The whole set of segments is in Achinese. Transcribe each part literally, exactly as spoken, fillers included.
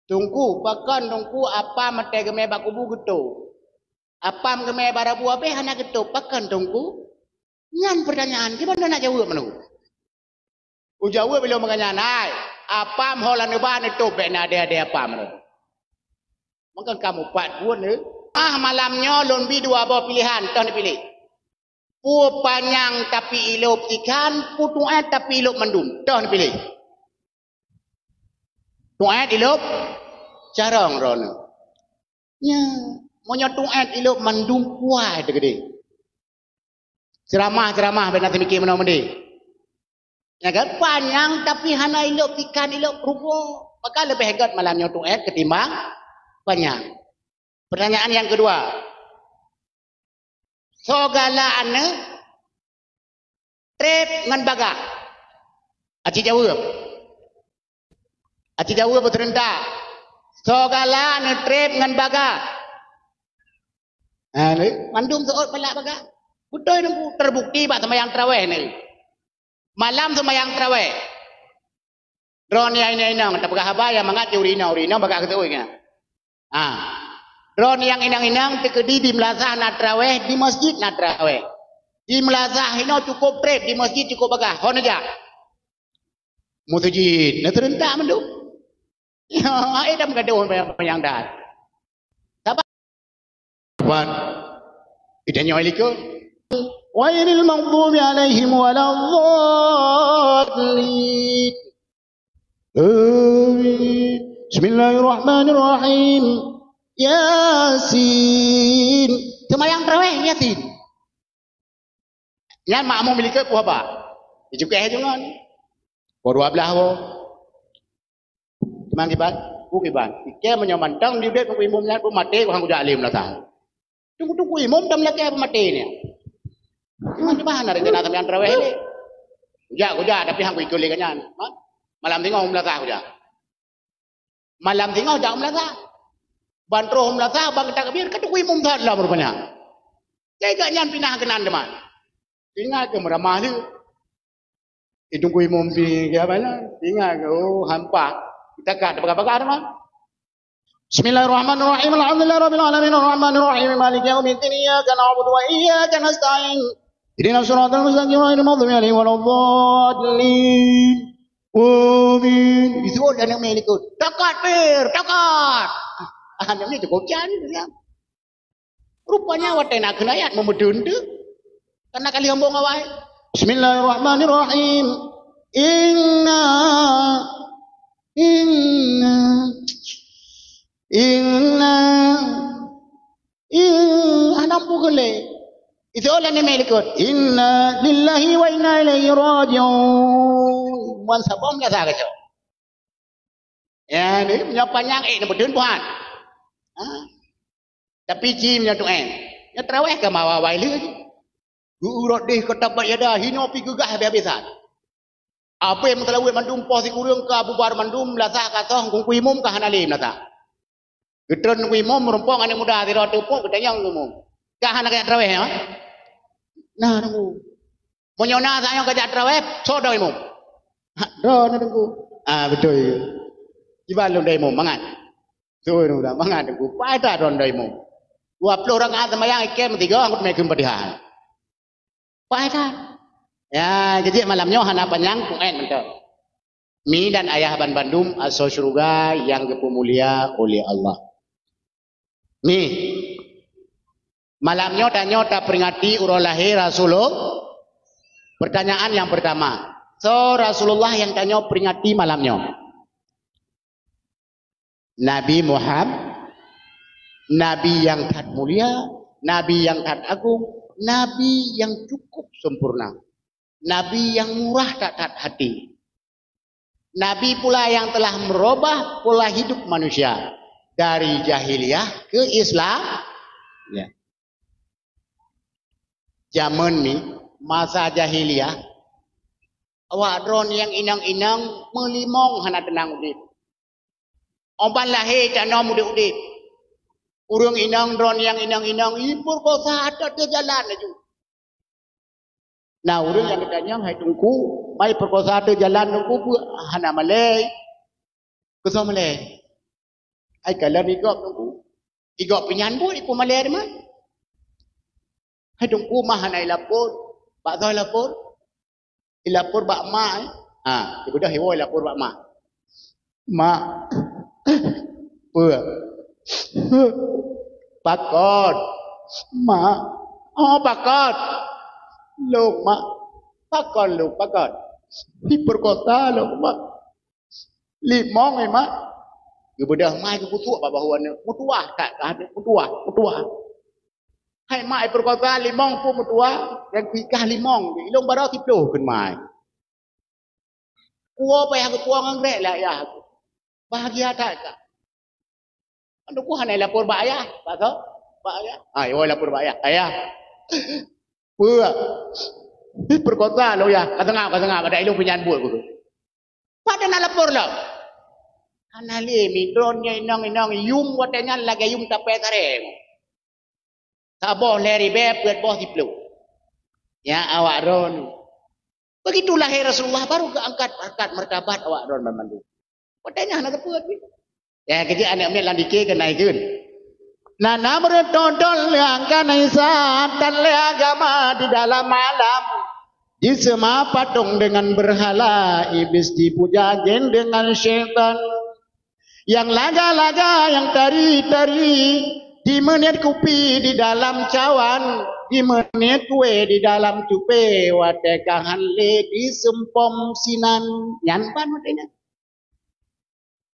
"Teungku, pakon Teungku apam watèe geumè bak kubu geutôp? Apam geumè bak rabu abéh hana geutôp, pakon Teungku?" Nyan peurtanyaan, kiban na jaweueb meunan? Ujaweueb lom meuganyan, "Hai, apam ho lam neuba neutôp, bèk na adèe-adèe apam lom." Maka kamoe pat buet nyoe. Ah, malam nyoe lôn bi dua boh piléhan, toh neupiléh. Peue panyang tapi ilôb ikan, peue tuet tapi ilôb mandum, toh neupiléh. Tuet ilôb carông droeneuh. Nya, meunyoe tuet ilôb mandum, kuai teukeudeh. Ceuramah-ceuramah bèk na teumikir meunoe meudeh. Ya kan? Panyang tapi hana ilôb ikan, ilôb rugoe. Maka leubeh gèt malam nyoe tuet ketimbang panyang. Pertanyaan yang kedua. Soe galak aneuk trép ngon bagah? Aci jaweueb. Aci jaweueb beuseureuntak. Soe galak aneuk trép ngon bagah? Ha, ni, mandum seuôt balak bagah. Beutôi Teungku, terbukti bak seumayang tarawèh ni. Malam seumayang tarawèh. Droeneuh nyang inong-inong, tapeugah haba nyang mangat jih ureueng inong, ureueng inong bagah geuseuôt nyan. Ha. Droeneuh nyang inong-inong teukeudi di meulasah na tarawèh, di meuseujid na tarawèh. Di meulasah inoe cukôp trép, di meuseujid cukôp bagah. Ho neujak? Meuseujid, na seureuntak mandum. Ya, eh, dam gadoh panyang dat. Sabar. Wan. Ita nyoe likot. Ghairil maghdubi alaihim waladdallin. Amin. Bismillahirrahmanirrahim. Yasin. Seumayang tarawèh Yasin. Nyan makmum likot peue haba? Jicukèh jih ngon. Poh dua blaih woe. Teuma kiban, peue kiban. Ikèe meunyoe mantong di udép Teungku Imum nyan peumaté, hana kujak lé meulasah. Teungku-teungku Imum tam lakèe peumaté nyan. Teuma kiban na rencana seumayang tarawèh lé. Kujak, kujak, tapi hana kuikôt lé gobnyan. Ha? Malam singoh meulasah kujak. Malam singoh jak meulasah. Ban troh meulasah, ban takbir, ka Teungku Imum that lom rupanya. Jadi gobnyan pinah keunan teuma. Ingat keu meuramah lé. Teungku Imum pi, keu apa nyan? Ingat keu, oh, hampa. Kita ka teubagah-bagah teuma. Bismillahirrahmanirrahim. Alhamdulillahirabbil alamin. Arrahmanirrahim. Maliki yaumiddin. Iyyaka na'budu wa iyyaka nasta'in. Ihdinas siratal mustaqim. Ghairil maghdubi alaihim waladdallin. Amin. Itu ada yang melikot. Takbir, takbir. Ah, namanya cukup jani tu ya. Rupanya watèe na kheun ayat meumeudeun teuh. Karena kali hambong awai. Bismillahirrahmanirrahim. Inna, inna, inna, in-, hana peue lé. Itu oleh ni melikot. Inna lillahi wa inna ilaihi raji'un. Muan sabong biasa kacau. Ya, ni meunyoe panyang, eh, neubeudeun buhan. Ha? Tapi ci meunyoe tu'en, nyoe tarawèh ka mawa-wa lé jih. Geu-urot deh keu tabat yada, hinoe pi geugah habéh-habésan. Abéh meuseulaweuet mandum poh sikureueng ka bubar mandum, meulasah ka soh, Teungku Imum ka hana lé meulasah. Geutreun Teungku Imum, meurumpok aneuk muda sidroe teupok, geutanyong Teungku Imum. Ka hana kajak tarawèh, ya? Nah, Teungku. Meunyoe na saát nyoe kajak tarawèh, soe droe imum? Ha, droeneuh Teungku. Ah, beutôi. Kiban lôn droe imum, mangat. Beutôi, mangat Teungku. Paih that droeneuh droe imum. Dua ploh rakaat seumayang, ikèe meusigoe, angkot mè kheun Fatihah. Paih that. Ya, jadi malam nyoe hana panyang, ku'en mantong. Mi dan ayah banmandum asoe syeuruga nyang geupeumulia oleh Allah. Mi. Malam nyoe tanyoe taperingati uroe lahé Rasulullah. Pertanyaan yang pertama, soe Rasulullah nyang tanyoe peringati malam nyoe? Nabi Muhammad, Nabi nyang that mulia, Nabi nyang that agong, Nabi nyang cukup sempurna, Nabi nyang murah that-that hati. Nabi pula yang telah merubah pola hidup manusia dari jahiliyah ke Islam. Ya. Jameun ni, masa jahiliyah, awak droe nyang inong-inong meulimong hana teunang udép. Óh ban lahé tanom udép-udép. Ureuëng inong droe nyang inong-inong ipeurkosa ateueh jalan laju. Na ureuëng nyang geutanyong, "Hai Teungku, mai peurkosa ateueh jalan Teungku peue?" "Hana malèe." "Keu soe malèe?" Hai kalon igop Teungku. Igop pih nyan buet ipeumalée teuma. Hai Teungku, mah hana ilapor. Bak soe ilapor? Ilapor bak mak, eh? Ha, ibeudôh iwoe ilapor bak mak. Mak. Peue? Pakon? Mak. Oh, pakon? Lôn, Mak. Pakon lôn, pakon? Diperkosa lôn, Mak. Limong, eh, Mak. Geubeudôh mai geupeusuk bak bahu aneuk. Meutuwah that kah aneuk, meutuwah, meutuwah. Hai mak, ipeurkosa limong pun meutuwah, nyang tikah limong, ilong baroe siploh kheun mai. Kuwoe payah geupuwoe ngon grék lé ayah. Bahagia that kah. Aneuk ku hana ilapor bak ayah, bak soe? Bak ayah. Ha, iwoe ilapor bak ayah. Ayah. Peue? Ipeurkosa lôn yah. Ka seungab, ka seungab, adak ilong pih nyan buet beutôi. Pat na lapor lom. Hana lé, mi droeneuh nyoe inong-inong yum watée nyan lagée yum tapée sarée. Saboh lhée ribée peuet boh siploh. Ya, awak droeneuh. Begitu lahé Rasulullah, baru geuangkat harkat martabat awak droeneuh banmandum. Watée nyan hana teupeuet pih. Ya, keujeuet aneuk miet lam dike keunaikheun. Na, na meureutôh-reutoh lé angka na Isa, tan lé agama di dalam alam. Jiseuma patong deungon beurhala, Iblih jipuja jén deungon syaitan. Nyang laga-laga, nyang tari-tari, jimeuniet kupi di dalam cawan, jimeuniet kue di dalam cupe, watée ka han lé jiseumpom sinan. Nyan ban watée nyan.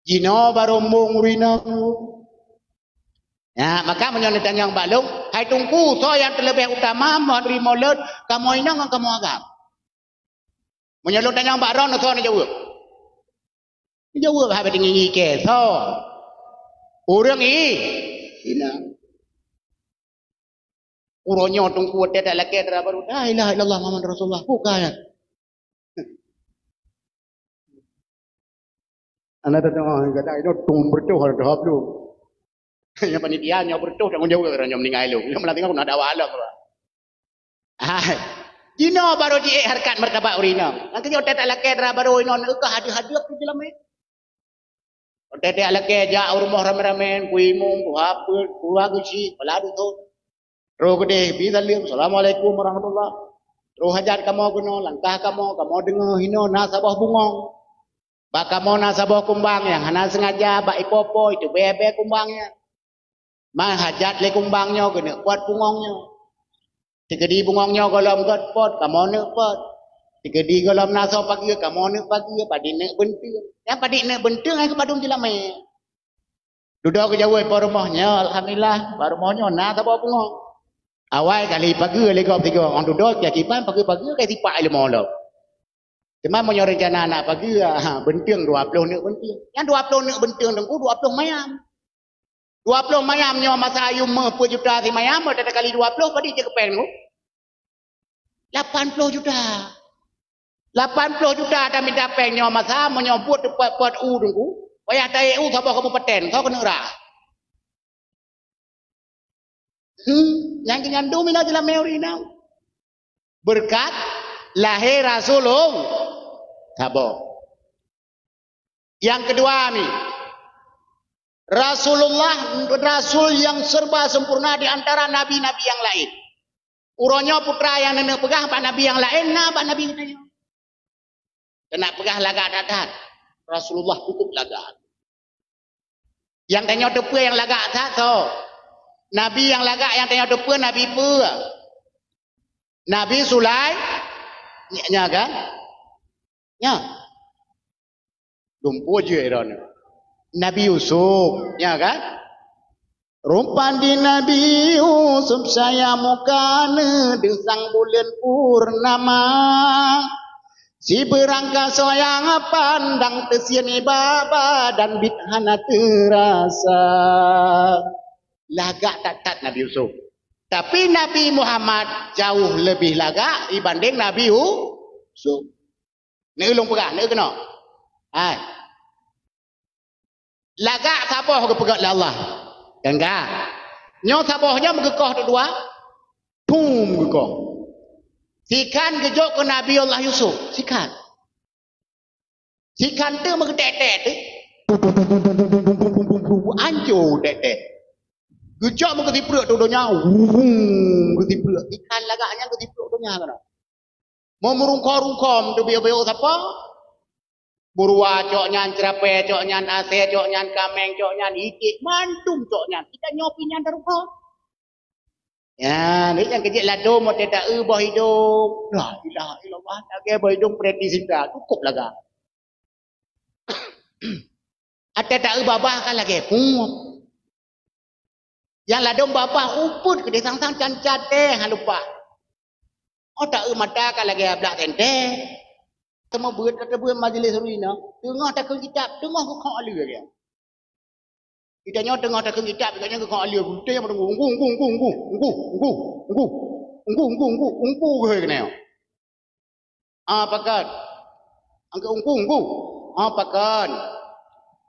Jinoe barô mueng ureueng inong. Ya, maka meunyoe neutanyong bak lôn, "Hai Teungku, soe nyang teuleubeh utama, meuneurimong lôn, kamoe inong ngon kamoe agam?" Meunyoe lôn tanyong bak droeneuh, soe neujaweueb? Neujaweueb haba tinggi-tinggi kée, soe? Ureueng i-, inong. Uroe nyoe Teungku watée talakée dara barô, "La ilaha illallah Muhammadur Rasulullah." Bukan. Aneuk tateupeue gata inoe tueng beureutoh, ada tahap tu. Nyang panitia nyoe beureutoh tanggong jaweueb, nyoe meuninggai lôn. Nyoe meulatih aku na dakwah alam apa. Hai. Jinoe barô jiék harkat martabat ureueng inong. Nyan keuh nyoe watée talakée dara barô inoe, neukah hadeuh-hadeuh tu jeulamé. Watée talakée jak u rumoh ramé-ramé, ku imum, ku hafeuet, ku ageusi, pala dutot. Roh geudeh, bi saleuem, "Assalamualaikum warahmatullah." Roh hajat kamoe keunoe, langkah kamoe, kamoe deungoe hinoe na saboh bungong. Bak kamoe na saboh kumbang nyang hana seungaja bak ipo-po iteubée-bée kumbang nyan. Man hajat lé kumbang nyoe keuneuk pot bungong nyoe. Tikeudi bungong nyoe gohlom gét pot, kamoe neuk pot. Tikeudi gohlom na soe pageue, kamoe neuk pageue, padit neuk beunteung. Nyang padit neuk beunteung nyang keu padum jeulamé. Dudoe geujaweueb po rumoh nyoe, alhamdulillah, bak rumoh nyoe na saboh bungong. Awai kali pageue lé gob sigoe, ngon dudoe kiban pageue-pageue ka sipak ileumo lom. Teuma meunyoe reuncana nak pageue, ha, beunteung dua ploh neuk beunteung. Nyang dua ploh neuk beunteung Teungku dua ploh mayam. Dua ploh mayam nyoe masa ayum meuh peuet juta simayam, watée takali dua ploh, padit jeuet keu péng Teungku? Lapan ploh juta. Lapan ploh juta tamita péng nyoe masa, meunyoe buet teupot-pot u Teungku, payah taék u saboh kabupaten, soe keuneuk rah. Hmm, nyang keu nyan dum inoe jeulamé ureueng inong. Beureukat lahé Rasulullah. Saboh. Nyang keudua ni, Rasulullah, rasul nyang serba sempurna di antara nabi-nabi nyang laén. Uroe nyoe putra nyang neuneuk peugah bak nabi nyang laén na bak nabi geutanyoe. Keuneuk peugah lagak that-that. Rasulullah cukup lagak. Nyang tanyoe teupeue nyang lagak that soe? Nabi nyang lagak nyang tanyoe teupeue nabi peue? Nabi Sulai-, nya, nya kan? Nya. Lumpoe jeuet droeneuh. Nabi Yusuf, nya kan? Rupa di Nabi Yusuf saya muka neudeuh sang buleuen purnama. Sibeurangka soyang pandang teusian iba-ba dan bit hana teurasa. Lagak that-that Nabi Yusuf. Tapi Nabi Muhammad jauh leubeh lagak dibanding Nabi Yusuf. Neulong peugah, neukeunoe. Hai. Lagak saboh geupeugét lé Allah. Gangga. Nyoe saboh nyoe meugeukoh dua-dua. Pum geukoh. Sikhan geujok keu Nabi Allah Yusuf. Sikhan. Sikhan teuh meugeutek-tek teuh. Ru anco tek-tek. Geucok meukeutiprek tu donya, wung, keutiprek. Ikan lagak nyan keutiprek donya kana. Meurungkho-rungkho teubiôh-biôh sapa? Buruwa cok nyan, ceurapée cok nyan, asée cok nyan, kaméng cok nyan, iték, mandum cok nyan. Kita nyoe pih nyan tarungkho. Ya, ni nyang keujeuet ladôm watée taeu boh idong. La ilaha illallah, lagée boh idong preti sinta, cukup lagak. Watée taeu babah ka lagée puet. Nyang ladôm babah upeuet keudeh sang-sang can caté han lumpah. Oh, taeu mata ka lagée ablak tentée. Teuma beuet, teuma beuet majelis ru inoe, teungoh takheun kitab, teungoh geukhok aleue lagée. Kita nyoe teungoh takheun kitab, kita nyoe geukhok aleue, geutem meurunggu, unggu, unggu, unggu, unggu, unggu, unggu, unggu, unggu, unggu geuhôi keunoe. Ah, pakon. Angkeu ungku, ungku. Ah, pakon.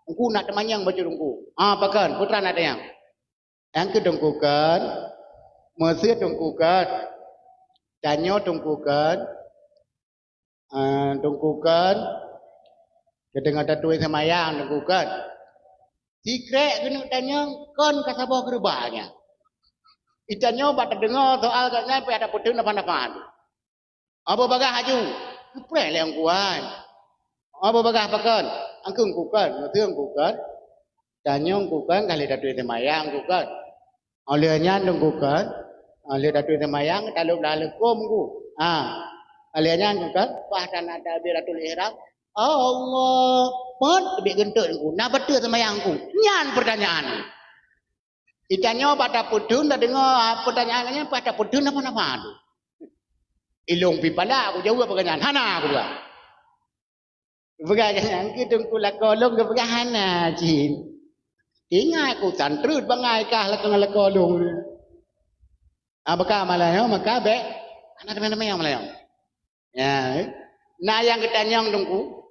Ungku nak teumanyong bacut ungku. Ah, pakon. Putra nak tanyong. Angkeu teungku kon. Meuseuet teungku kon. Tanyoe teungku kon. Ah, teungku kon. Teudeungoe taturi seumayang teungku kon. Sikrek geuneuk tanyong kon ka saboh geureubah nyan. Itanyoe bak teudeungoe soal gobnyan pih ada peuteun nafah-nafah. Abu bagah aju, geupreh lé ungkuan. Abu bagah pakon, angkeu ungkukan, meuseuet ungkukan. Tanyoe ungkukan, ka lheueh taturi seumayang ungkukan. Óh lheueh nyan ungkukan, óh lheueh taturi seumayang, talop lam leukom ungku. Ha. Óh lheueh nyan ungkukan, bah tan ada biratul ihram. Allah, pot teubiet geunteuk ungku. Na beutôi seumayang ungku. Nyan peurtanyaan. Itanyoe bak tapeuteun, tadeungoe, ah, peurtanyaan nyan, bah tapeuteun nafah-nafah tu. Ilôn pih palak, aku jaweueb peurtanyaan. Hana, aku peugah. Peugah nyan, keu teungku lakoe lôn, geupeugah hana cit. Ingat ku, tan treut bangai kah lakoe ngon lakoe lôn. Ah, baka malam nyoe, maka bék hana teumé-teumé malam nyoe. Ya, eh. Na nyang geutanyong teungku,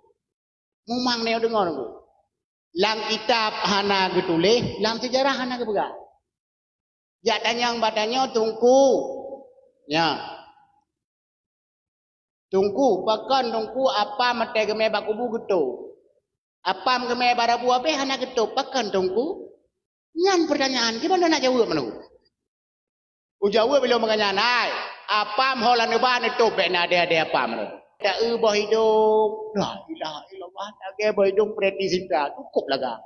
mumang nyoe deungoe teungku. Lam kitab hana geutuléh, lam seujarah hana geupeugah. Jak tanyong bak tanyoe teungku. Ya. Teungku, pakon teungku apam watée geumé bak kubu geutôb? Apam geumé bak rabu abéh hana geutôb, pakon teungku? Nyan peurtanyaan, kiban na jaweueb meunurot? Ujaweueb ilôn meuganyan, hai, apam ho lam neuba neutôb bék na adé-adé apam. Taeu boh idong, la ilaha illallah, lagée boh idong preti sinta, cukup lagak.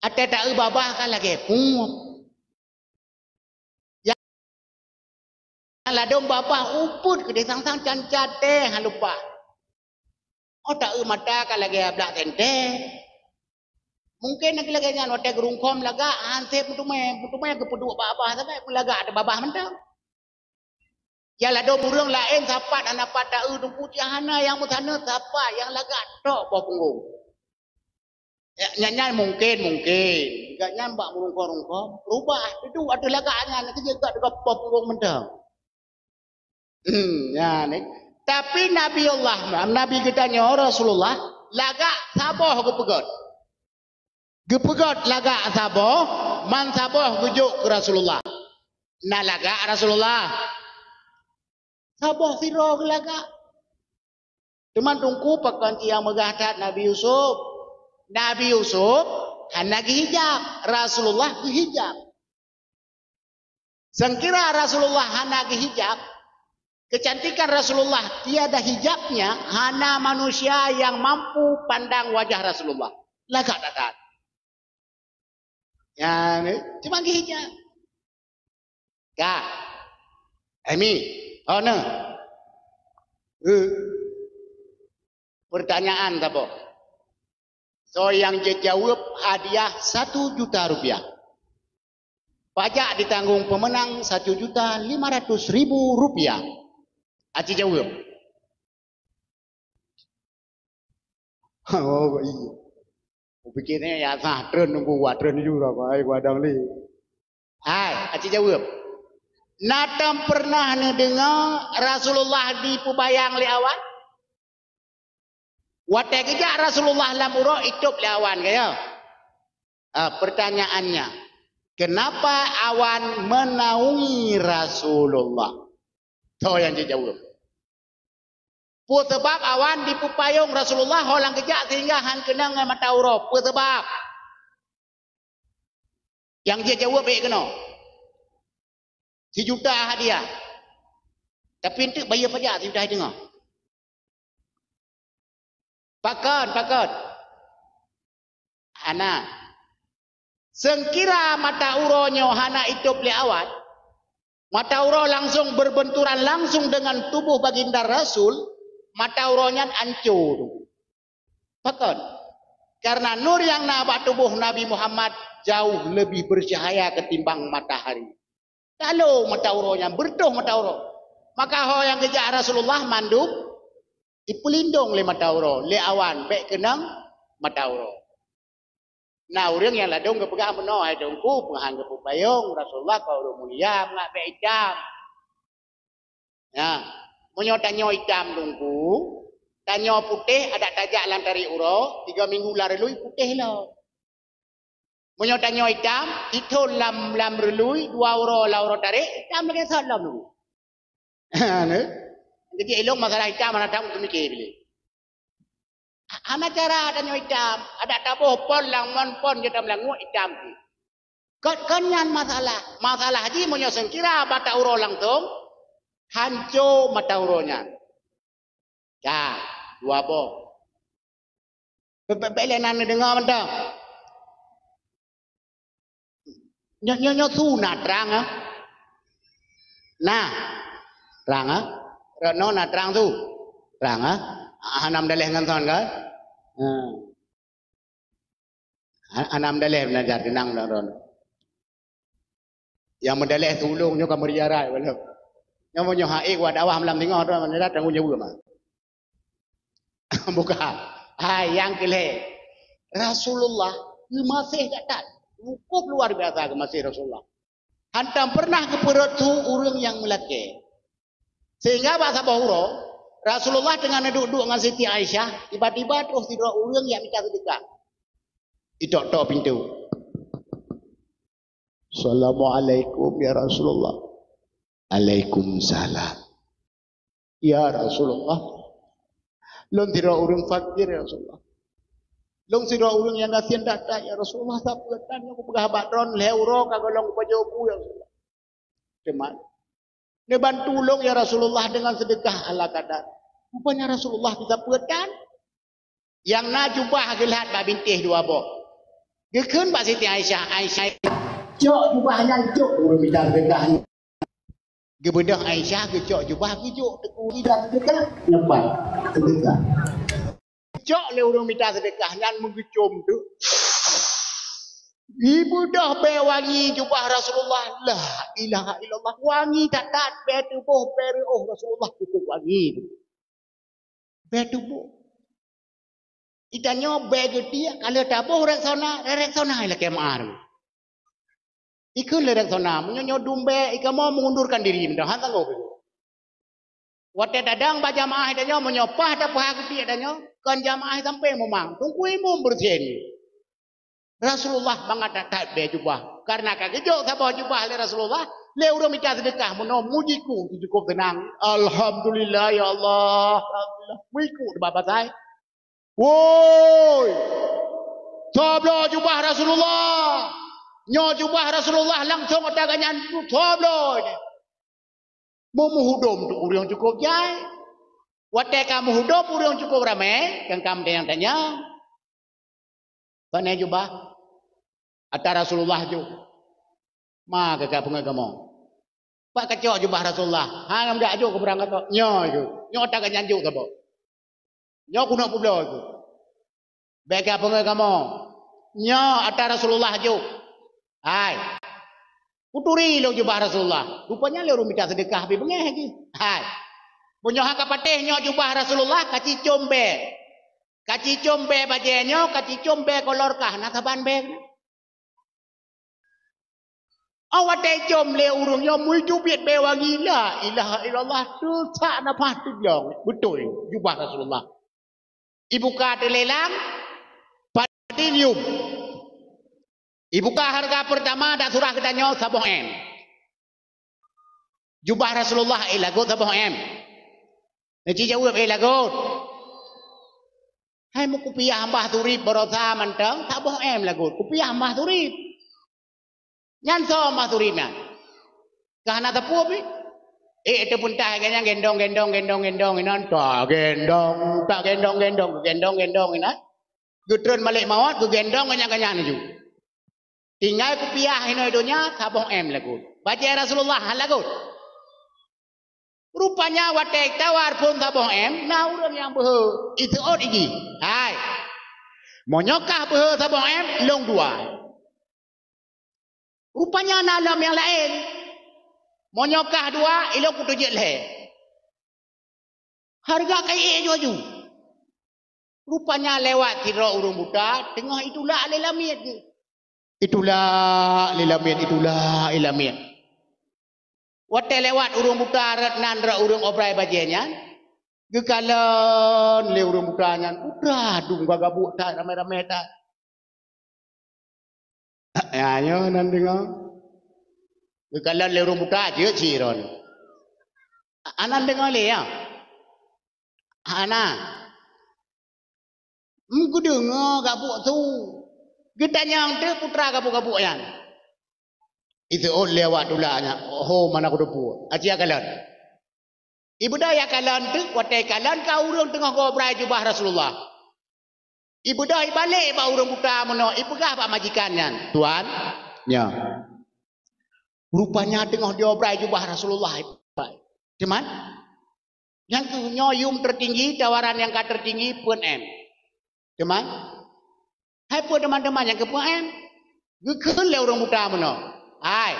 Watée taeu babah ka lagée puet. Nyang ladôm babah upeuet keudeh sang-sang can caté han lumpah. Oh, taeu mata ka lagée ablak tentée. Mungken lagée-lagée nyan watée geurungkho lagak han sép meuteumé, meuteumé geupeuduek bak babah sagai meulagak ateueh babah mantong. Ya ladôm ureuëng laén sapat hana pat taeu teungku, hana nyang meusaneut sapat nyang lagak tok boh punggong. Ya, nyan, nyan mungken, mungken. Gobnyan bak meurungkho-rungkho, rubah, dudoe ateueh lagak nyan, keujeuet gak teuka poh punggong mantong. Hmm, nyan, eh. Tapi Nabi Allah, Nabi geutanyoe Rasulullah, lagak saboh geupeugét. Geupeugét lagak saboh, man saboh geujok keu Rasulullah. Na lagak Rasulullah. Saboh sidroe geulagak. Teuma teungku pakon nyang meugah that Nabi Yusuf. Nabi Yusuf hana geuhijab, Rasulullah geuhijab. Seungkira Rasulullah hana geuhijab, kecantikan Rasulullah tiada hijabnya, hana manusia yang mampu pandang wajah Rasulullah. Lagak that-that. Ya, ni, cuma geuhijab. Ka. Emi, oh, nah. Eh. Pertanyaan saboh. Soe nyang jijaweueb hadiah satu juta rupiah. Pajak ditanggung pemenang satu juta lima ratus ribu rupiah. Aci jaweueb. Oh, iya. Kupikir nyoe ya sah, treun nunggu wak treun jura, ai, gua dang lé. Hai, aci jaweueb. Na tom pernah neudeungoe Rasulullah dipeubayang lé awan? Watée geujak Rasulullah lam uroe, itôb lé awan, ka ya? Ah, pertanyaannya, kenapa awan menaungi Rasulullah? Soe nyang jijaweueb? Peue sabab awan dipeupayong Rasulullah ho lam keujak sehingga han keunong ngon mata uroe? Peue sabab? Nyang jeuet jaweueb ék keunoe. Sijuta hadiah. Tapi eunteuk bayeue paja sijuta teungoh. Pakon, pakon? Hana. Seungkira mata uroe nyoe hana itôb lé awan, mata uroe langsung berbenturan langsung dengan tubuh baginda Rasul, mata uroe nyan ancô. Pakon? Karena nur nyang na bak tuboh Nabi Muhammad jauh lebih bercahaya ketimbang matahari. Talo mata uroe nyan, beureutoh mata uroe. Maka ho nyang geujak Rasulullah mandum ipeulindong lé mata uroe, lé awan, bék keunong mata uroe. Na ureuëng nyang ladôm geupeugah meunoe, "Hai Teungku, peue han geupeupayong, Rasulullah kon ureuëng mulia, mangat bék itam." Ya, meunyoe tanyoe itam Teungku, tanyoe putéh adak tajak lam tarék uroe, tiga minggu lam reului putéh lom. Meunyoe tanyoe itam, ithon lam, lam reului, dua uroe lam uroe tarék, itam lagée sot lom Teungku. Nah, jadi ilong masalah itam hana tam teumiké bilé. Hana cara tanyoe itam, adak taboh pon lam mon pon jeuet tam languek itam. Kon, kon nyan masalah. Masalah jih meunyoe seungkira mata uroe langsong, hanco mata uroe nyan. Ka, dua boh. Bèk, bèk, bèk lé na neudeungoe mantong. Nyoe, nyoe, nyoe su na trang, eh? Na. Trang, eh? Rot nyoe na trang su. Trang, eh? Ah, hana meudaleh ngon son, kan? Hmm. Ha-, hana meudaleh beunajar, teunang droe-droe. Nyang meudaleh tulông nyoe ka meuria rai waleueng. Nyoe meunyoe hai wat awah malam singoh droe meunyoe datang nyoe mah. Buka. Hai, nyang keu lhèe. Rasulullah geumaséh that-that. Cukup luar biasa geumaséh Rasulullah. Hantom pernah geupeurot su ureuëng nyang meulakée. Sehingga bak saboh uroe, Rasulullah teungoh neuduek-duek ngon Siti Aisyah, tiba-tiba troh sidroe ureuëng nyang mita seudeukah. Itok-tok pintoe. "Assalamualaikum, ya Rasulullah." "Alaikumsalam." "Ya Rasulullah, lôn sidroe ureuëng fakir, ya Rasulullah. Lôn sidroe ureuëng nyang gasien that-that, ya Rasulullah. Sapeue tan nyang kupeugah bak droen lhèe uroe ka gohlom kupajoh bu, ya Rasulullah. Teuma neubantu lôn, ya Rasulullah, deungon seudeukah ala kadar." Rupanya Rasulullah sapeue tan. Nyang na jubah geulhat bak bintéh dua boh. Geukheun bak Siti Aisyah, "Aisyah, cok jubah nyan, cok ureuëng mita seudeukah nyan." Geubeudôh Aisyah, geucok jubah, geujok teuk ureuëng mita seudeukah, neuban seudeukah. Geucok lé ureuëng mita seudeukah nyan meugeucom teuk. Ibeudôh bèe wangi jubah Rasulullah, la ilaha illallah, wangi that-that, bèe tuboh, bèe reuôh Rasulullah cukup wangi. Bèe tuboh. Geutanyoe bèe geutiek, ka lheueh taboh Rexona, Rexona lakèe meu'ah. Ikheun lé Rexona, meunyoe nyoe dum bèe, ikamoe mengundurkan diri meudah, han sanggob. Watèe tadong bak jamaah tanyoe, meunyoe paih tapeuhah geutiek tanyoe, kon jamaah sampoe mumang, Teungku Imum beureusihen. Rasulullah mangat that-that bèe jubah. Karena ka geujok saboh jubah lé Rasulullah, lé ureuëng mita seudeukah meunoe mujiku cukup teunang. "Alhamdulillah, ya Allah. Alhamdulillah." Mujiku teubak basai. "Woi! Soe bloe jubah Rasulullah? Nyoe jubah Rasulullah langsong ata gobnyan soe bloe." Meumeuhudom tu ureuëng cukup jai. Watèe ka meuhudom ureuëng cukup ramé, kan ka meutanyong-tanyong. "Pane jubah?" "Ata Rasulullah jok." "Ma keu ka peungeuet kamoe?" "Pat kacok jubah Rasulullah?" "Hana meujak jok keu barang kamoe." "Nyoe jok. Nyoe ata gobnyan jok saboh. Nyoe keuneuk peubloe jok." "Bèk ka peungeuet kamoe." "Nyoe ata Rasulullah jok." "Hai. Kuturi lôn jubah Rasulullah." Rupanya lé ureuëng mita seudeukah habéh beungéh jih. "Hai. Meunyoe han ka patéh nyoe jubah Rasulullah, kacicom bèe. Kacicom bèe bajèe nyoe, kacicom bèe kolor kah, na saban bèe." Awai watèe icom lé ureuëng nyoe meucubiet bèe wangi, la ilaha illallah, teusak nafah teuglong. Beutôi, jubah Rasulullah. Ibuka teulelang, platinum. Ibuka hareuga peurtama dak surah geutanyoe saboh M. Jubah Rasulullah, eh, lagot saboh M. Neuci jaweueb, eh, lagot. Hai meukupiah mbah turip barosa mantong, saboh M lagot. Kupiah mbah turip. Nyan soe mbah turip nyan? Ka hana teupeu pih. Eh, teupeuntaih geuh nyan gendong, gendong, gendong, gendong inan. Tak gendong, tak gendong, gendong, gendong, gendong inan. Geutreun malaikat maut, geugendong geuh nyan, geuh nyan laju. Tinggai kupiah inoe donya, saboh M lagot. Bajée Rasulullah han lagot. Rupanya watée tawar phon saboh M, na ureuëng nyang beuhe, iseuôt iji. Hai. Meunyoe kah beuhe saboh M, lôn dua. Rupanya na lom nyang laén. Meunyoe kah dua, ilôn kuteujeuet lhée. Hareuga ka iék aju-aju. Rupanya lewat sidroe ureuëng buta, teungoh itulak lé lamiet geuh. Itulak lé lamiet, itulak lé lamiet. Watée lewat ureuëng buta rot nan rot ureuëng obrai bajée nyan, geukalon lé ureuëng buta nyan, putra dum ka gabuek that, ramé-ramé that. Ya, nyoe nan deungoe. Geukalon lé ureuëng buta jeuet sidroe. Anan deungoe lé, ya? Hana. Meugeudeungoe gabuek su. Geutanyong teuk putra gabuek-gabuek nyan. Iseuôt lé awak tulak nyan, "Oho, mana kuteupeu?" Aci ya kalon. Ibeudôh ya kalon teuk, watée kalon ka ureuëng teungoh gobrai jubah Rasulullah. Ibeudôh ibalek bak ureuëng buta meunoe, ipeugah bak majikan nyan, "Tuan, nyoe." Rupanya teungoh diobrai jubah Rasulullah. Teuma, nyang keuh nyoe yum tertinggi, tawaran nyang ka tertinggi, peuet M. Teuma, hai peuet teuma-teuma nyang keu peuet M. Geukheun lé ureuëng buta meunoe, "Hai,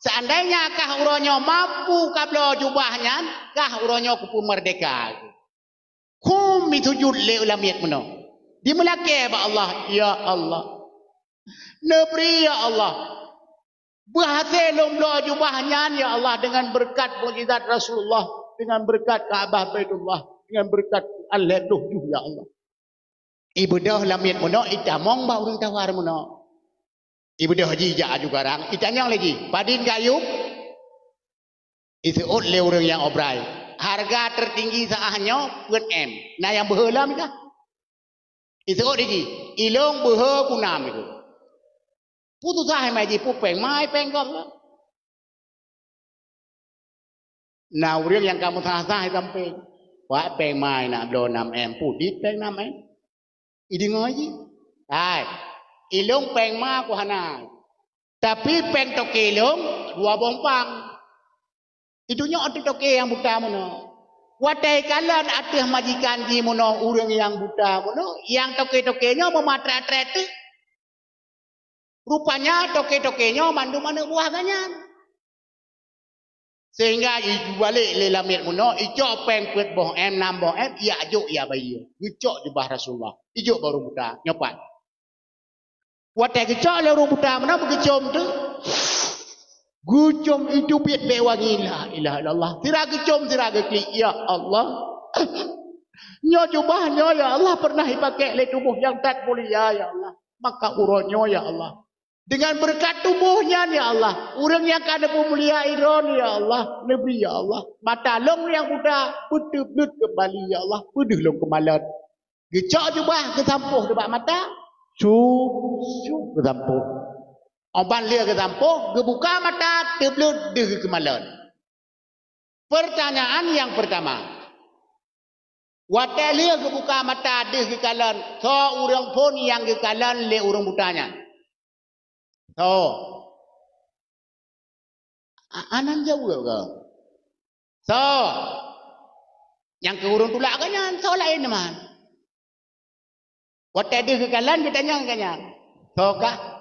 seandainya kah uroe nyoe mampu kabloe jubah nyan, kah uroe nyoe kupeumeurdeka." Khum misujut lé lamiet meunoe. Dimeulakée bak Allah, "Ya Allah, neubri ya Allah, beuhasé lôn bloe jubah nyan ya Allah, dengan beureukat mukjizat Rasulullah, dengan beureukat Ka'bah Baitullah, dengan beureukat Quran lhée ploh juh ya Allah." Ibeudôh lamiet meunoe, itamong bak ureuëng tawar meunoe. Ibeudôh jih jak aju garang, itanyong lé jih, "Padum kayém?" Iseuôt lé ureuëng nyang obrai, "Hareuga tertinggi saát nyoe peuet M." Na nyang beuhe lom kah? Iseuôt lé jih, "Ilôn beuhe kuna M." Peue susah ma jih, peue péng ma, péng gob. Na ureuëng nyang ka meusalah-salah sampé, "Wak, péng ma na bloe nam M, peue dit péng nam M?" Ideungoe jih, "Hai, ilôn péng ma ku hana, tapi péng toke lôn dua boh umpang." Itu nyoe ateueh toke nyang buta meunoe. Watée kalon ateueh majikan jih meunoe ureuëng nyang buta meunoe, nyang toke-toke nyoe meumatra-tra teuk. Rupanya toke-toke nyoe mandum aneuëk buah geuh nyan. Sehingga ibalek lé lamiet meunoe, icok péng peuet boh M, nam boh M, ijak jok ijak bayeue. Geucok jubah Rasulullah, ijok bak ureuëng buta, nyoe pat. Watée geucok lé ureuëng buta meunan, beugeucom teuk. Geucom itu biet bèk wangi, la ilaha illallah. Sira geucom, sira geuklik, "Ya Allah, nyoe jubah nyoe, ya Allah, pernah ipakék lé tuboh nyang that mulia, ya Allah. Maka uroe nyoe, ya Allah, dengan beureukat tuboh nyan, ya Allah, ureuëng nyang ka neupeumulia droe, ya Allah, neubri, ya Allah, mata lôn nyang buta beuteubleuet keumbali, ya Allah, beudeuh lôn keumalon." Geucok jubah, geusampôh nibak mata, syup, syup, geusampôh. Óh ban lheueh geusampôh, geubuka mata, teubleuet deuh geukeumalon. Pertanyaan nyang peurtama, watée lheueh geubuka mata deuh geukalon, soe ureuëng phon nyang geukalon lé ureuëng buta nyan? Soe? A-, anan jaweueb kah? Soe? Nyang keu ureuëng tulak kah nyan, soe laén teuma? Watée deuh geukalon geutanyong kah nyan, "Soe kah?"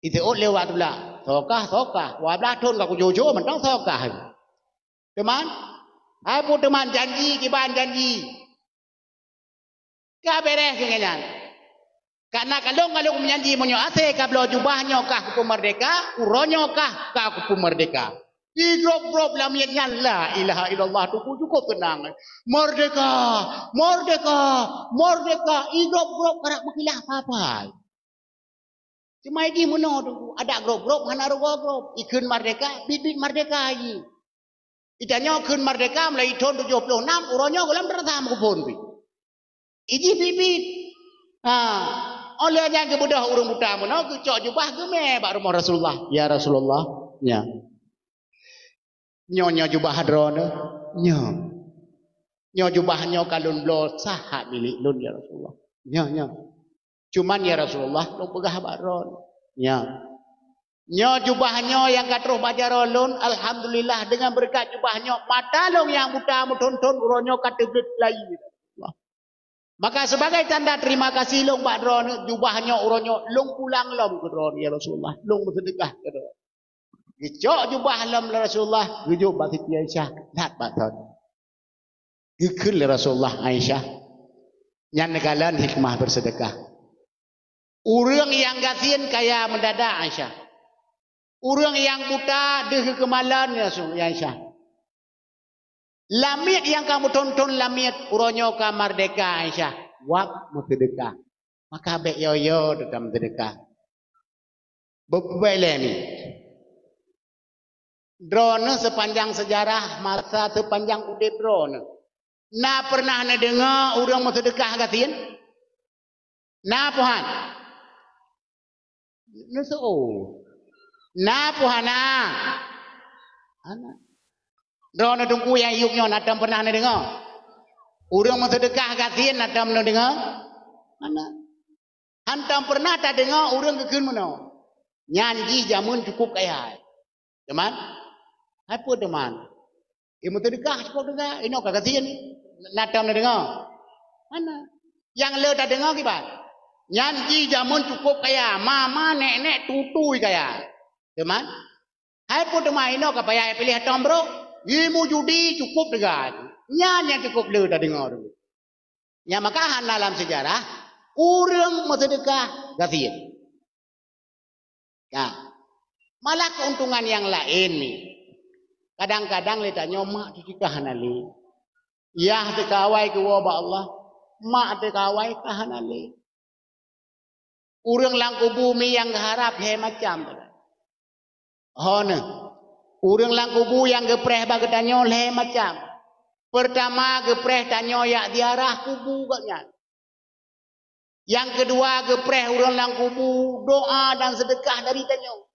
Iseuôt lé awak tulak, "Soe kah, soe kah? Dua blaih thon ka kujoe-joe mantong soe kah." Teuma, hai peue teuma janji, kiban janji. Ka beres keu nyan. Kareuna ka lôn-ka lôn meujanji, meunyoe asée kabloe jubah nyoe kah kupeumeurdeka, uroe nyoe kah ka kupeumeurdeka. Igrôb-grôb lamiet nyan, la ilaha illallah, tuku cukôp teunang. Meurdeka, meurdeka, meurdeka, igrôb-grôb karab meukilah papai. Cuma jih meunoe tuku, adak grôb-grôb hana reugoe grôb, ikheun meurdeka, biet-biet meurdeka jih. Itanyoe kheun merdeka mulai thon tujoh ploh nam, uroe nyoe gohlom teurasa meukeupon pih. Ijih biet-biet. Ha, óh lheueh nyan geubeudôh ureuëng buta meunoe, geucok jubah geumè bak rumoh Rasulullah. "Ya Rasulullah, nyoe. Nyoe, nyoe jubah droeneuh, nyoe. Nyoe jubah nyoe ka lôn bloe, sah hak milék lôn, ya Rasulullah. Nyoe, nyoe. Cuman, ya Rasulullah, lôn peugah bak droeneuh. Nyoe. Nyoe jubah nyoe nyang ka troh bak jaroe lôn, alhamdulillah, deungon beureukat jubah nyoe, mata lôn nyang buta meuthon-thon uroe nyoe ka teubleuet peulayi, ya Rasulullah. Maka, sebagai tanda terima kasih lôn bak droeneuh, jubah nyoe uroe nyoe lôn pulang lom keu droeneuh, ya Rasulullah, lôn meuseudeukah keu droeneuh." Geucok jubah lom lé Rasulullah, geujok bak Siti Aisyah, that bak thon. Geukheun lé Rasulullah, "Aisyah, nyan neukalon hikmah beuseudeukah. Ureuëng nyang gasien kaya meudadak, Aisyah. Ureuëng nyang buta deuh geukeumalon, ya Rasul, ya Aisyah. Lamiet nyang ka meuthon-thon lamiet, uroe nyoe ka merdeka, Aisyah, wab meuseudeukah. Maka bék yo-yo teuka meuseudeukah." Beubaih lé mi. Droeneuh, sepanjang sejarah masa, sepanjang udeb droeneuh, na pernah neudeungoe ureuëng meuseudeukah gasien? Na peu han? Neuseuôt. Na peu hana? Hana. Droeneuh Teungku nyang yup nyoe, na tom pernah neudeungoe ureuëng meuseudeukah gasien? Na tom neudeungoe? Hana. Hantom pernah tadeungoe ureuëng geukheun meunoe, "Nyan jih jameun cukup kaya." Teuma? Hai peue teuma? Ilmu seudeukah cukup teuga, inoe ka gasien. Na tom neudeungoe? Hana. Nyang le tadeungoe kiban? "Nyan jih jameun cukup kaya, mama, nek-nek, tutui kaya." Teuma? Hai peue teuma inoe ka payah piléh tom brok? Ilmu judi cukup teuga. Nyan nyang cukup le tadeungoe dulu. Nyang maka hana lam seujarah ureuëng meuseudeukah gasien. Nah, malah keuntungan nyang laén ni. Kadang-kadang lé tanyoe mak teuh ka hana lé. Yah teuh ka awai geuwoe bak Allah, mak teuh ka awai ka hana lé. Ureuëng lam kubu mi nyang geuharab lhée macam. Ho neuh, ureuëng lam kubu nyang geupreh bak geutanyoe lhée macam. Peurtama, geupreh tanyoe jak ziarah kubu gobnyan. Nyang keudua, geupreh ureuëng lam kubu doa dan seudeukah dari tanyoe.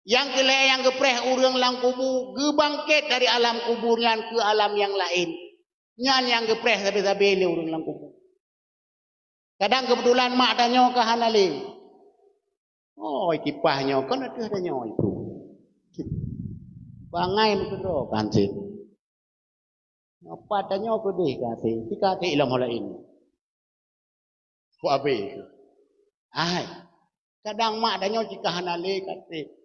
Nyang keulhée, nyang geupreh ureuëng lam kubu geubangket dari alam kubur nyan keu alam nyang laén. Nyan nyang geupreh sabe-sabe lé ureuëng lam kubu. Kadang keubeutulan mak tanyoe ka hana lé. Oh, kipah nyoe kon ateueh tanyoe itu. Bangai meukeudroe kan cit. Nyoe pat tanyoe keudeh ka até, tika até ilom ho laén. Ku abé. Hai. Kadang mak tanyoe jika hana lé ka até.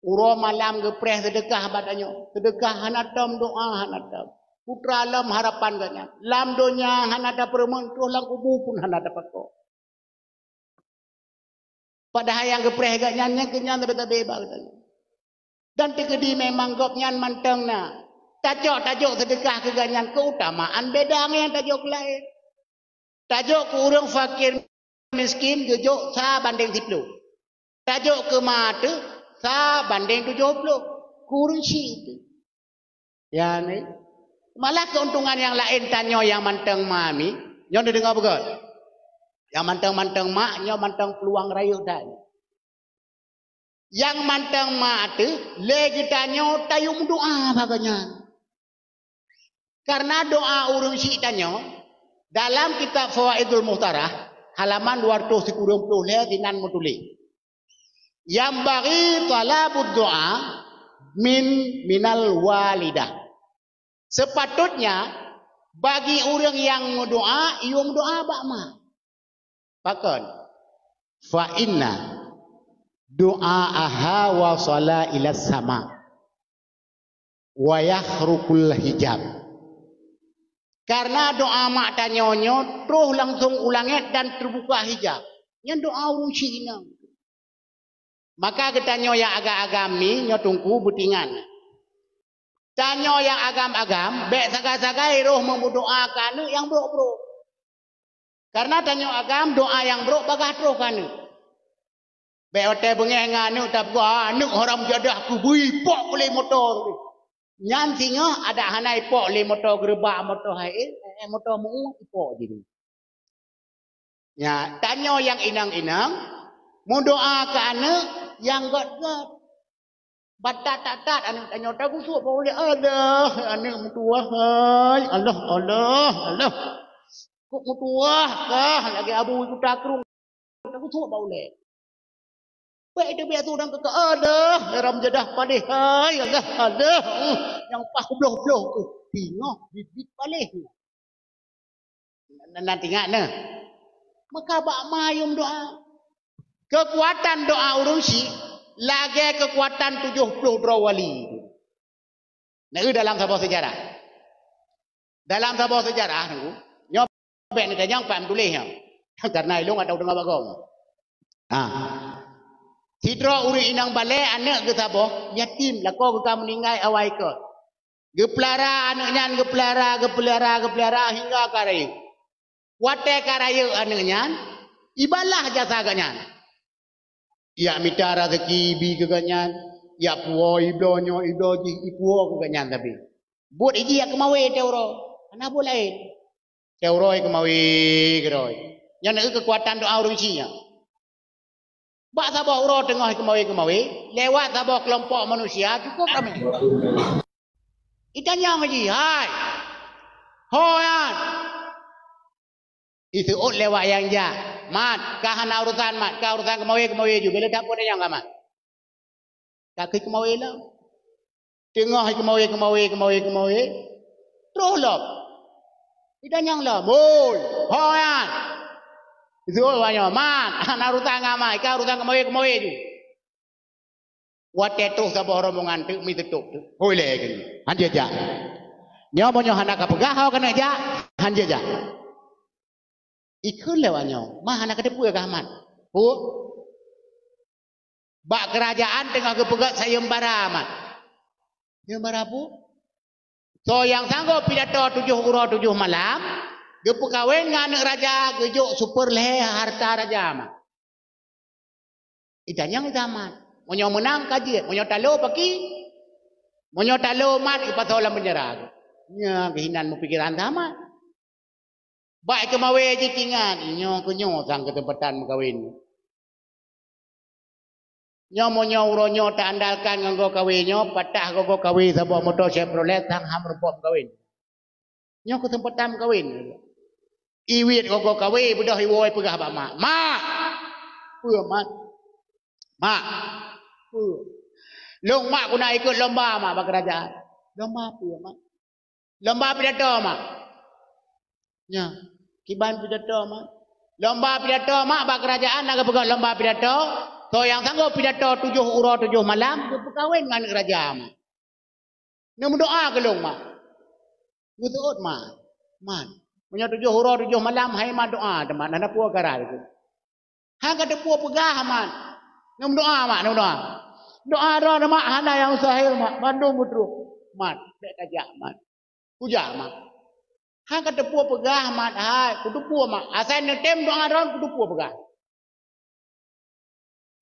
Uroe malam geupreh seudeukah bak tanyoe. Seudeukah hana tom, doa hana tom. Putra lom harapan gobnyan. Lam donya hana tapeureumeun, troh lam kubu pun hana tapakoe. Padahai nyang geupreh gobnyan nyan keu nyan tabe-tabe bak geutanyoe. Dan teukeudi memang gobnyan mantong na. Tajok-tajok seudeukah keu gobnyan keutamaan beda ngon nyang tajok keu laén. Tajok keu ureuëng fakir miskin geujok sa bandeng siploh. Tajok keu ma teuh sa bandeng tujoh ploh. Keu ureuëng syik teuh. Ya, ni. Malah keuntungan nyang laén tanyoe nyang mantong ma mi, nyoe neudeungoe beugét. Nyang mantong-mantong mak, nyoe mantong peuluang rayeuk that. Nyang mantong mak teuh, lé geutanyoe tayue meudoa bak gobnyan. Karena doa ureuëng syik tanyoe, dalam kitab Fawaidul Muhtarah, halaman dua ratus sikureueng ploh lhée sinan meutuléh. Yanbaghi thalabud du'a min, minal walidah. Sepatutnya bagi ureuëng nyang meudoa, iyue meudoa bak ma. Pakon? Fa inna du'aaha wasala ilas sama wa yakhrukul hijab. Karena doa mak tanyoe nyoe troh langsong u langét dan teubuka hijab. Nyan doa ureuëng syik inong. Maka geutanyoe nyang agam-agam mi nyoe Teungku beutingan. Tanyoe nyang agam-agam bék sagai-sagai roh meumeudoa keu aneuëk nyang brok-brok. Karena tanyoe agam doa nyang brok bagaih troh keu aneuëk. Bèk watèe beungèh ngon aneuk tapeugah, "Aneuk haram jadah keuh, bri ipok lé moto." Nyan singoh adak hana ipok lé moto geureubak, moto hai, eh, moto meu, ipok jih. Nyan, tanyoe nyang inong-inong, meudoa keu aneuk nyang gèt-gèt. Batat-tat aneuk tanyoe tagusok bak ulèe, "Alah, aneuk meutuwah hai, alah, alah, alah. Kok meutuwah kah lagèe abu kuta krueng, tagusok bak ulèe." Bèk teubiet su dan keu, "Alah, haram jadah paléh hai, alah, alah. Hmm, nyang paih kubloh-bloh keuh." Singoh bit-bit paléh. Nan, nan ingat nah. Maka bak ma yum doa. Keukuatan doa ureueng syik lagèe keukuatan tujoh ploh droe wali. Nah, dalam saboh seujarah. Dalam saboh seujarah, Teungku, nyoe bèk neutanyong pat meutuléh nyoe. Karena ilôn atau teungoh bagong. Ha. Sidroe ureueng inong balèe aneuk geuh saboh, yatim, lakoe geuh ka meuninggai awai keuh. Geupeulara aneuk nyan, geupeulara, geupeulara, geupeulara hingga ka rayeuk. Watèe ka rayeuk aneuk nyan, ibalah jasa geuh nyan. Jak mita raseuki ibi keu geuh nyan, jak puwoe ibloe nyoe ibloe jih ipuwoe keu geuh nyan sabe. Buet ijih jak keumawé teuh uroe, hana buet laén. Teuh uroe keumawé keudroe. Nyan keuh keukuatan doa ureueng syik nyan. Bak saboh uroe teungoh keumawé-keumawé, lewat saboh keulompok manusia cukôp ramé. Itanyong jih, "Hai, ho nyan?" Iseuôt lewat nyang jak, "Mat, ka hana urosan, Mat, ka urosan keumawé-keumawé ju, bèk lé tapeuet tanyong kah, Mat." Ka keuh keumawé lom. Teungoh keumawé, keumawé, keumawé, keumawé, troh lom. Itanyong lom, "Oi, ho nyan?" Iseuôt awak nyoe, "Mat, hana urosan ngon Mat, ka urosan keumawé-keumawé ju." Watèe troh saboh rombongan teuk mi teutôp teuk. Hôi lé keunoe. Han jijak. Nyoe meunyoe hana kapeugah ho keuneuk jak, han jijak. Ikheun lé awak nyoe, "Ma hana kateupeue kah, Mat?" "Peue?" "Bak keurajeuen teungoh geupeugèt sayeuembara, Mat." "Sayeuembara peue?" "Soe nyang sanggob pidato tujoh uroe tujoh malam, geupeukawen ngon aneuk raja, geujok super lhèe harta raja, Mat." Itanyong Isa Mat, "Meunyoe meunang ka jeuet, meunyoe talo paki?" "Meunyoe talo, Mat, geupasoe lam peunjara." Nyan geuh inan meupikeran Isa Mat. Bak keumawé jih ingat, nyoe keuh nyoe sang keuseumpatan meukawen. Nyoe meunyoe uroe nyoe teuandalkan ngon goe kawé nyoe, patah goe-goe kawé saboh moto Chevrolet sang ham rumpok meukawen. Nyoe keuseumpatan meukawen. Iwiet goe-goe kawé beudôh iwoe peugah bak mak, "Mak!" "Peue, Mat?" "Mak!" "Peue?" "Lôn, Mak, keuneuk ikot lomba, Mak, bak keurajeuen." "Lomba peue, Mak?" "Lomba pidato, Mak." Nyan, kiban pidato, Mak. "Lomba pidato, Mak, bak keurajeuen na geupeugah lomba pidato. Soe nyang sanggob pidato tujoh uroe tujoh malam, geupeukawen ngon aneuk raja, Mak." "Neumeudoa keu lôn, Mak." Geuseuôt Mat. "Mat, meunyoe tujoh uroe tujoh malam hai Mat doa teuma, hana peue kara lagèe." "Han kateupeue peugah, Mat." "Neumeudoa, Mat, neumeudoa." "Doa droe, Mat, hana nyang mustahil, Mat. Mandum beutrok." "Mat, bèk tajak, Mat." "Kujak, Mat." "Han kateupeue peugah, Mat, hai. Kuteupeue, Mat. Asai neutem doa droe, kuteupeue peugah."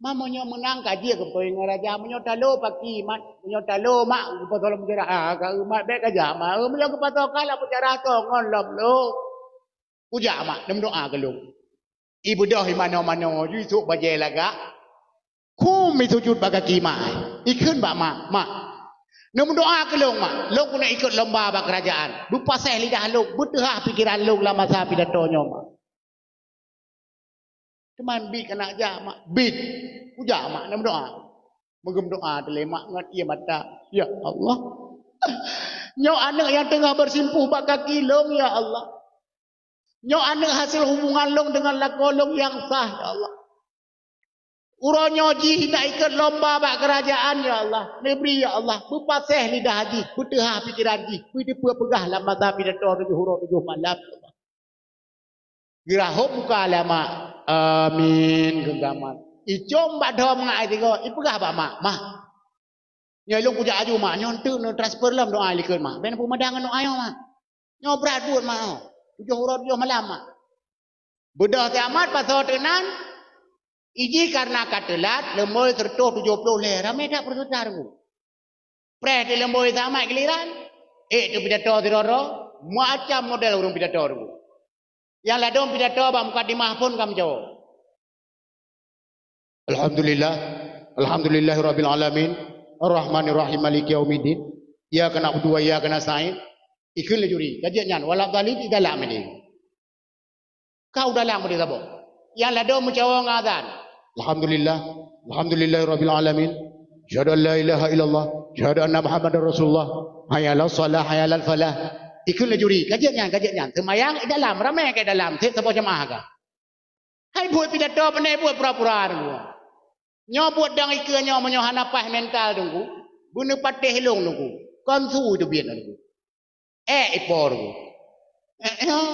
"Mat, meunyoe meunang ka jeuet geupeukawen ngon raja, meunyoe talo paki, Mat, meunyoe talo, Mak, geupasoe lam peunjara." "Ah, ka, Mat, bèk kajak, Mat. Meunyoe geupasoe ka lam peunjara, soe ngon lom lôn." "Kujak, Mak, neumeudoa keu lôn." Ibeudôh imanoe-manoe ju, isôk bajèe lagak. Kheun isujut bak gaki mak, ikheun bak mak, "Mak, neumeudoa keu lôn, Mak. Lôn keuneuk ikot lomba bak keurajeuen. Beupaséh lidah lôn, beuteuhah pikeran lôn lam masa pidato nyoe, Mak." "Teuma bit keuneuk jak, Mak." "Bit. Kujak, Mak, neumeudoa." Meugeumeudoa teulé mak ngon ié mata, "Ya Allah, nyoe aneuk nyang teungoh beusimpuh bak gaki lôn, ya Allah. Nyoe aneuk hasé hubungan lôn deungon lakoe lôn nyang sah, ya Allah. Uroe nyoe jih na ikot lomba bak keurajeuen, ya Allah. Neubri, ya Allah, beupaséh lidah jih, beuteuhah pikeran jih, bri teupeue peugah lam masa pidato tujoh uroe tujoh malam, ya Allah." Geurahom muka lé mak. "Amin," geugam mak. Icom bak dhoe mak, ai tigo, ipeugah bak mak, "Mak, nyoe lôn kujak aju, Mak. Nyoe enteuk neutransfer lom doa likot, Mak. Bèk neupeumadang ngon doa nyoe, Mak. Nyoe brat buet, Mak, nyoe. Tujoh uroe tujoh malam, Mak." Beudôh teuh Mat, pasoe teuk nan, Iji karena ka teulat, leumoi seratus tujuh puluh lhèe, ramé that peserta Teungku. Preh di leumoi sama giliran, ék teupidato sidroe-droe, macam model ureueng pidato Teungku. Nyang ladôm pidato bak mukadimah phon ka meujaweub. Alhamdulillah. Alhamdulillahirabbil alamin. Arrahmanirrahim. Maliki yaumiddin. Iyyaka na'budu wa iyyaka nasta'in. Ikheun lé juri, ka jeuet nyan, waladhdallin, idalam idin. Ka u dalam udeh saboh. Nyang ladôm meucawo ngon azan. Alhamdulillah. Alhamdulillahirabbil alamin. Asyhadu an la ilaha illallah. Asyhadu anna Muhammadar Rasulullah. Hayya 'alas shalah, hayya 'alal falah. Ikheun lé juri, ka jeuet nyan, ka jeuet nyan. Seumayang i dalam, ramé keu dalam, seb saboh jeumaah ka. Hai buet pidato, pandai buet pura-pura Teungku. Nyoe buet dong ikeue nyoe meunyoe hana paih mental Teungku, beuneupatéh lông Teungku, kon su teubiet Teungku. Ék ipo Teungku. Ék, éh.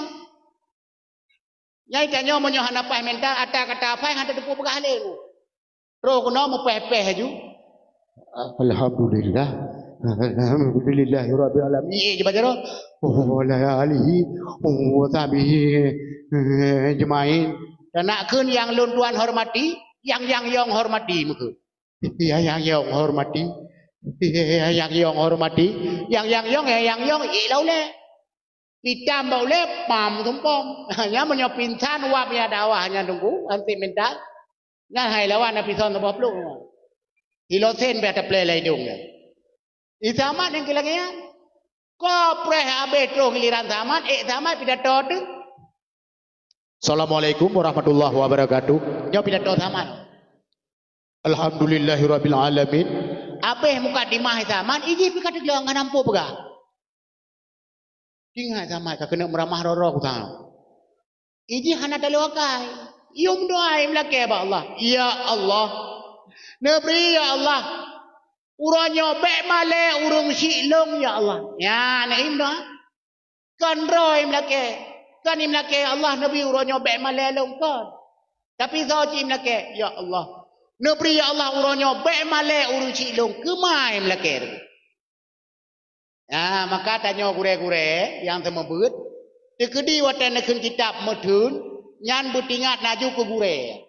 Nyai tanyoe meunyoe hana paih mental, ata kata paih hana teupeu peugah lé Teungku. Roh keunoe meupéh-péh laju. Alhamdulillah. Alhamdulillahirabbil alamin. Iya, coba jaroe. Wa ala alihi wa sahbihi ajmain. Dan nak kheun nyang lôn tuan hormati, nyang nyang yong hormati meukeue. Nyang nyang yong hormati. Nyang nyang yong hormati. Nyang nyang yong, nyang nyang yong, ié lau lé. Pitam bak ulée, pam tumpom. Nyan meunyoe pingsan wab nyang dakwah nyan Teungku, anti mental. Nyan hai lawan na pison saboh pluek nyoe. Ilosen beh taplé lam idong nyan. Isamat nyang keu lagée nyan. Ko preh habéh troh giliran samat, ék samat pidato teuh. Assalamualaikum warahmatullahi wabarakatuh. Nyoe pidato samat. Alhamdulillahirabbil alamin. Habéh mukadimah samat, iji pih ka teugleng hana muphom peugah. Ingat samat ka keuneuk meuramah roro kutang. Iji hana taloe akai. Yum doa, im lakée bak Allah. Ya Allah. Neubri ya Allah. Uroe nyoe bék malée ureuëng syiek lôn ya Allah. Ya, na im doa. Kon droe im lakée. Kon im lakée ya Allah neubri uroe nyoe bék malée lôn kon. Tapi soe cit im lakée, ya Allah. Neubri ya Allah uroe nyoe bék malée ureuëng syiek lôn keumai im lakée. Nah, maka tanyoe gurée-gurée nyang seumeubeuet, teukeudi watée neukheun kitab meutheun, nyan beutingat laju keu gurée.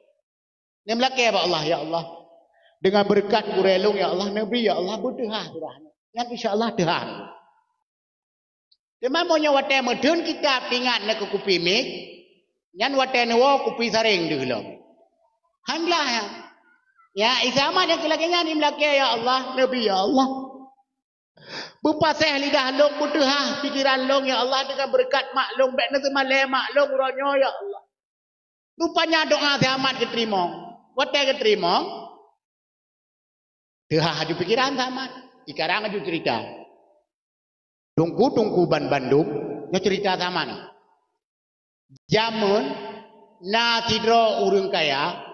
Neumeulakée bak Allah, "Ya Allah, deungon beureukat gurée lôn, ya Allah, neubri, ya Allah, beuteuhah surah nyoe." Nyan insya Allah teuhah. Teuma meunyoe watée meutheun kitab tingat neukeu kupi mic, nyan watée neuwoe kupi saréng deuh lom. Alhamdulillah, ya. Ya, isamat nyang keu lagée nyan imeulakée, "Ya Allah, neubri, ya Allah." Beupaséh lidah lôn, beuteuhah pikeran lôn, ya Allah, deungon beureukat mak lôn, bék neuseumalée mak lôn uroe nyoe, ya Allah. Rupanya doa si Amat geuteurimong. Watée geuteurimong, teuhah laju pikeran si Amat. Ikarang laju cerita. Teungku-teungku ban bandum, nyoe cerita si Amat. Jameun na sidroe ureuëng kaya,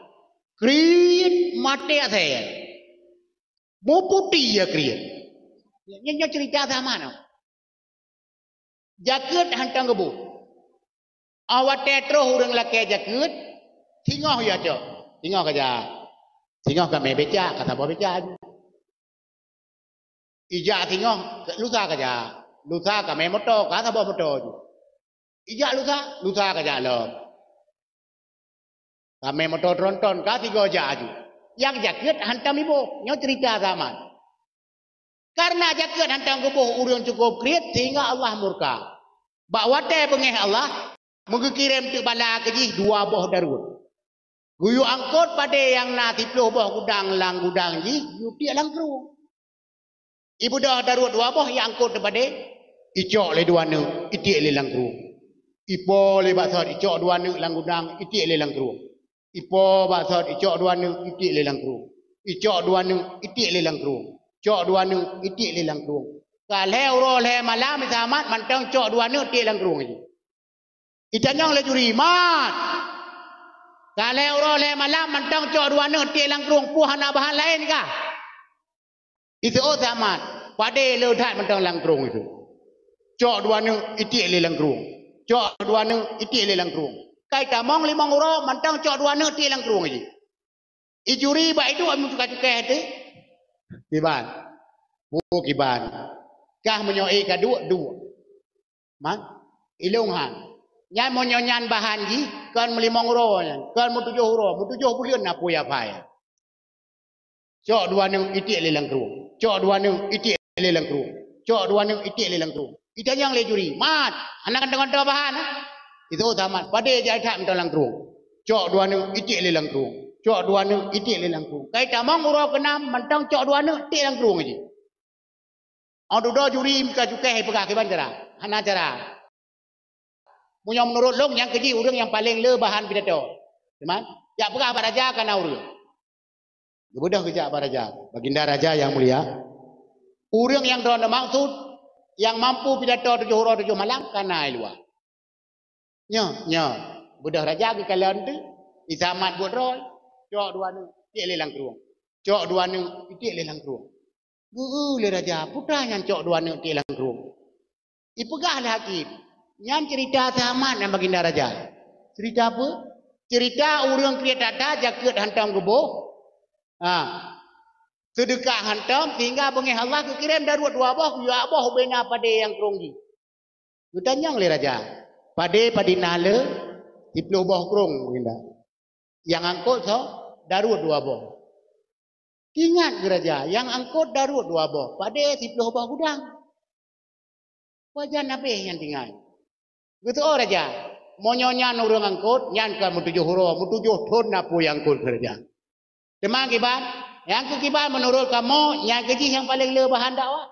kriet maté asée. Meuputéh ya kriet. Nyoe, nyoe cerita si Amat nyoe. Jakeuet hantom geuboh. Awai watée troh ureuëng lakée jakeuet, singoh ya cok. Singoh ka jak. Singoh ka mé becak, ka saboh becak. Ijak singoh, lusa ka jak. Lusa ka mé moto, ka saboh moto ju. Ijak lusa, lusa ka jak lom. Ka mé moto tronton, ka sigoe jak aju. Nyang jakeuet hantom iboh, nyoe cerita si Amat. Karena jakeuet hantom geuboh ureuëng cukup kriet sehingga Allah murka. Bak watée beungéh Allah, meugeukirém teuk bala keu jih dua boh daruet. Geuyue angkot padé nyang na siploh boh gudang lam gudang jih, yue tiek lam krueng. Ibeudôh daruet dua boh, iangkot teupadé, icok lé dua neuk, itiek lé lam krueng. Ipo lé bak sot, icok dua neuk lam gudang, itiek lé lam krueng. Ipo bak sot, icok dua neuk, itiek lé lam krueng. Icok dua neuk, itiek lé lam krueng. Cok dua neuk, itiek lé lam krueng. Ka lhée uroe lhée malam, si Amat mantong cok dua neuk tiek lam krueng jih. Itanyong lé juri, "Mat, ka lhée uroe lhée malam mantong cok dua neuk tiek lam krueng, peue hana bahan laén kah?" Iseuôt si Amat, padé le that mantong lam krueng itu. Cok dua neuk itiek lé lam krueng. Cok dua neuk itiek lé lam krueng. Kai tamong limong uroe mantong cok dua neuk tiek lam krueng jih. Ijuri bak iduek meucuka-cuka até. Kiban. Oh, kiban. Kah meunyoe ék ka duek, duek. Man, ilong han. Nyan meunyoe nyan bahan jih, kon meulimong uroe nyan, kon meutujoh uroe, meutujoh buleuen na peue ya phai. Cok dua neuk itiek lé lam krueng. Cok dua neuk itiek lé lam krueng. Cok dua neuk itiek lé lam krueng. Itanyong lé juri, "Mat, hana kantong-kantong bahan, eh?" Itu tamat, padé jai that mantong lam krueng. Cok dua neuk itiek lé lam krueng. Cok dua neuk itiek lé lam krueng. Kai tamong uroe keunam, mantong cok dua neuk tiek lam krueng jih. Oh, dudoe juri meuka cukéh peugah kiban cara. Hana cara. Meunyoe meunurot lôn, nyang keujih ureuëng nyang paleng le bahan pidato. Teuma, jak peugah bak raja kana ureuëng. Geubeudôh geujak bak raja. Baginda raja nyang mulia, ureuëng nyang droeneuh maksud, nyang mampu pidato tujoh uroe tujoh malam kana i luwa. Nyoe, nyoe. Beudôh raja geukalon teuh, isamat buet droe. Cok dua neuk, tiek lé lam krueng. Cok dua neuk, tiek lé lam krueng. Geu-eu lé raja, peue teuma nyan cok dua neuk tiek lam krueng. Ipeugah lé hakim, "Nyan ceurita samat nyan, Baginda Raja." "Ceurita peue?" "Ceurita ureuëng kriet that-that, jakeuet hantom geuboh, ha, seudeukah hantom, sehingga beungéh Allah geukirém daruet dua boh, geuyue boh ubena padé nyang krueng jih." Geutanyong lé raja, "Padé padina le?" "Siplôh boh krueng, Baginda." "Nyang angkot soe?" "Daruet dua boh." Ingat geuh raja, nyang angkot daruet dua boh, padé siplôh boh gudang. Pajan habéh nyan tinggai. Geuteu'oh raja, meunyoe nyan ureuëng angkot, nyan ka meutujoh uroe, meutujoh thon na peue nyang angkot keu raja. Teuma kiban, nyang keu kiban meunurot kamoe, nyan keuh jih nyang paleng le bahan dakwah.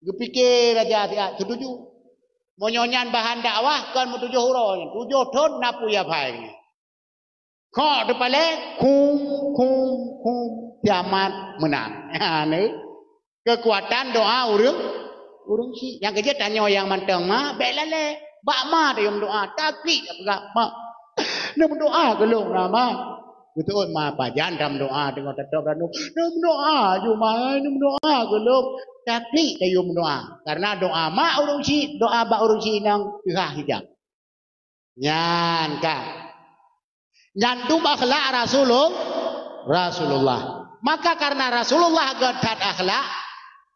Geupike raja siat, "Seutuju. Meunyoe nyan bahan dakwah, kon meutujoh uroe nyan, tujoh thon na peue ya phai." Khok teupalée, khum, khum, khum, kiamat meunang. Ha, ni. Keukuatan doa ureuëng, ureuëng syik. Nyang keujeuet tanyoe nyang mantong ma, bék lalée. Bak ma tayue meudoa, taklik tapeugah, "Ma, neumeudoa keu lôn na, Ma." Geuteu'ot ma pajan tameudoa teungoh tatôb ranup. "Neumeudoa ju, Ma, neumeudoa keu lôn." Taklik tayue meudoa. Karena doa ma ureuëng syik, doa bak ureuëng syik inong teuhah hijab. Nyan ka. Nyan dum akhlak Rasulul-, Rasulullah. Maka karena Rasulullah gét that akhlak,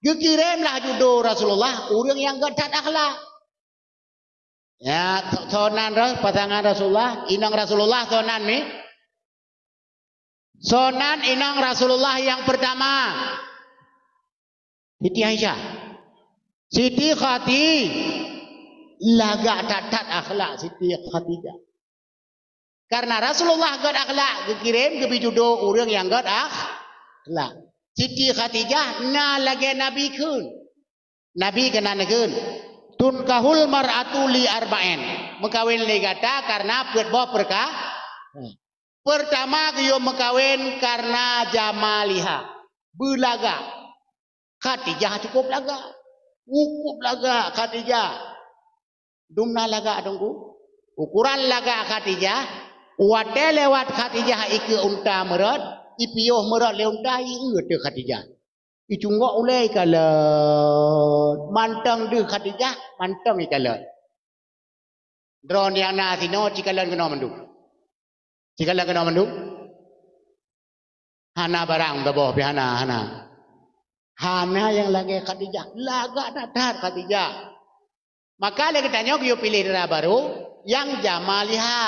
geukirém lah judo Rasulullah ureuëng nyang gét that akhlak. Ya, so-, soe nan roh pasangan Rasulullah, inong Rasulullah soe nan mi? Soe nan inong Rasulullah nyang pertama? Siti Aisyah. Siti Khadi-, lagak that-that akhlak Siti Khadijah. Karena Rasulullah gét akhlak, geukirém geubi judo ureuëng nyang gét akhlak. Siti Khadijah na lagée Nabi kheun. Nabi keunan kheun, "Tunkahul mar'atu li arba'in." Meukawen lé gata karena peuet boh peurka-, Pertama geuyue meukawen karena jamaliha, beulagak. Khadijah cukup lagak. Cukup lagak Khadijah. Dumna lagak Teungku. Ukuran lagak Khadijah, watée lewat Khadijah ikeue unta meurot, ipiôh meurot lé unta, ieu teuh Khadijah. Icunggok ulée ikalon, mantong deuh Khadijah, mantong ikalon. Droeneuh nyang na sinoe cikalon keunoe mandum. Cikalon keunoe mandum. Hana barang saboh pih hana, hana. Hana nyang lagée Khadijah. Lagak that-that Khadijah. Maka lé geutanyoe geuyue piléh dara barô nyang jamaliha.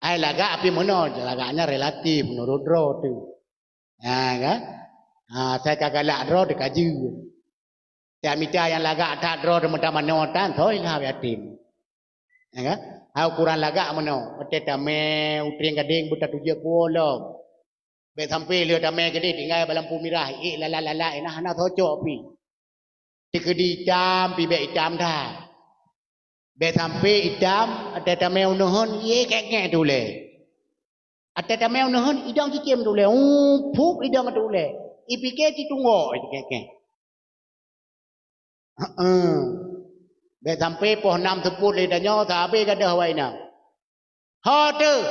Ai lagak pih meunoe, lagak nyan relatif meunurot droe teuh. Ha, kan? Ha, asai ka galak droe teuh ka jeuet. Tiep mita nyang lagak that droe teuh meutamanoe tan, soe ilham yatim. Ya kan? Ha, ukuran lagak meunoe, watée tamé u trieng gadeng beutatujok puwoe lom. Bék sampai lheueh tamé keudeh tinggai bak lampu mirah, ék lalat-lalat, na hana cocok pih. Teukeudi itam pih bék itam that. Bék sampai itam, watée tamé u neuheun, ié kek-kek teuh ulée. Watée tamé u neuheun, idong cicém teuh ulée, uh, phup idong teuh ulée. Ipike citunggok, ié kek-kek. Heeh. Bék sampai poh nam seupôt lé tanyoe, sabe gadôh awai inong. Ho teuh.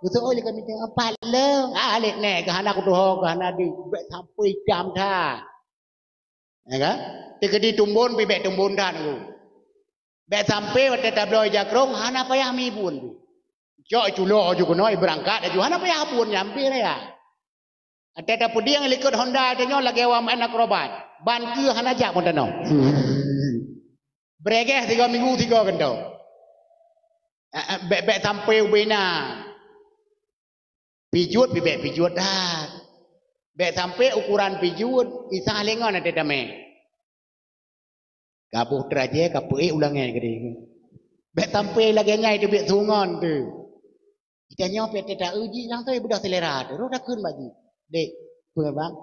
Geuseuôt lé kami teuh, "Pat lôn?" Ah, lé nèk, keuhana kutuho, keuhana di. Bék sampai itam that. Ya kan? Teukeudi tumbon pih bék tumbon that nunggu. Bék sampai watée tabloe jakrong, hana payah mibun pih. Cok culo ju keunoe, beurangkat laju, hana payah bun, nyan pih raya. Watée tapeudieng likot Honda tanyoe lagée awak main akrobat. Ban keue hana jak pun tanoh. Beurégéh tiga minggu tiga keuntô. Eh, eh, bék, bék sampoe ubena. Pijuet pih bék pijuet that. Bék sampoe ukuran pijuet, isa lé ngon até tamé. Ka boh teurajée ka peuék ulangée keudeh. Bék sampoe lagée nyan teubiet sungon teuh. Geutanyoe pih teuta uji nyang toi beudôh seulera teuh. Roh takheun bak jih, "Dek, peue bang?"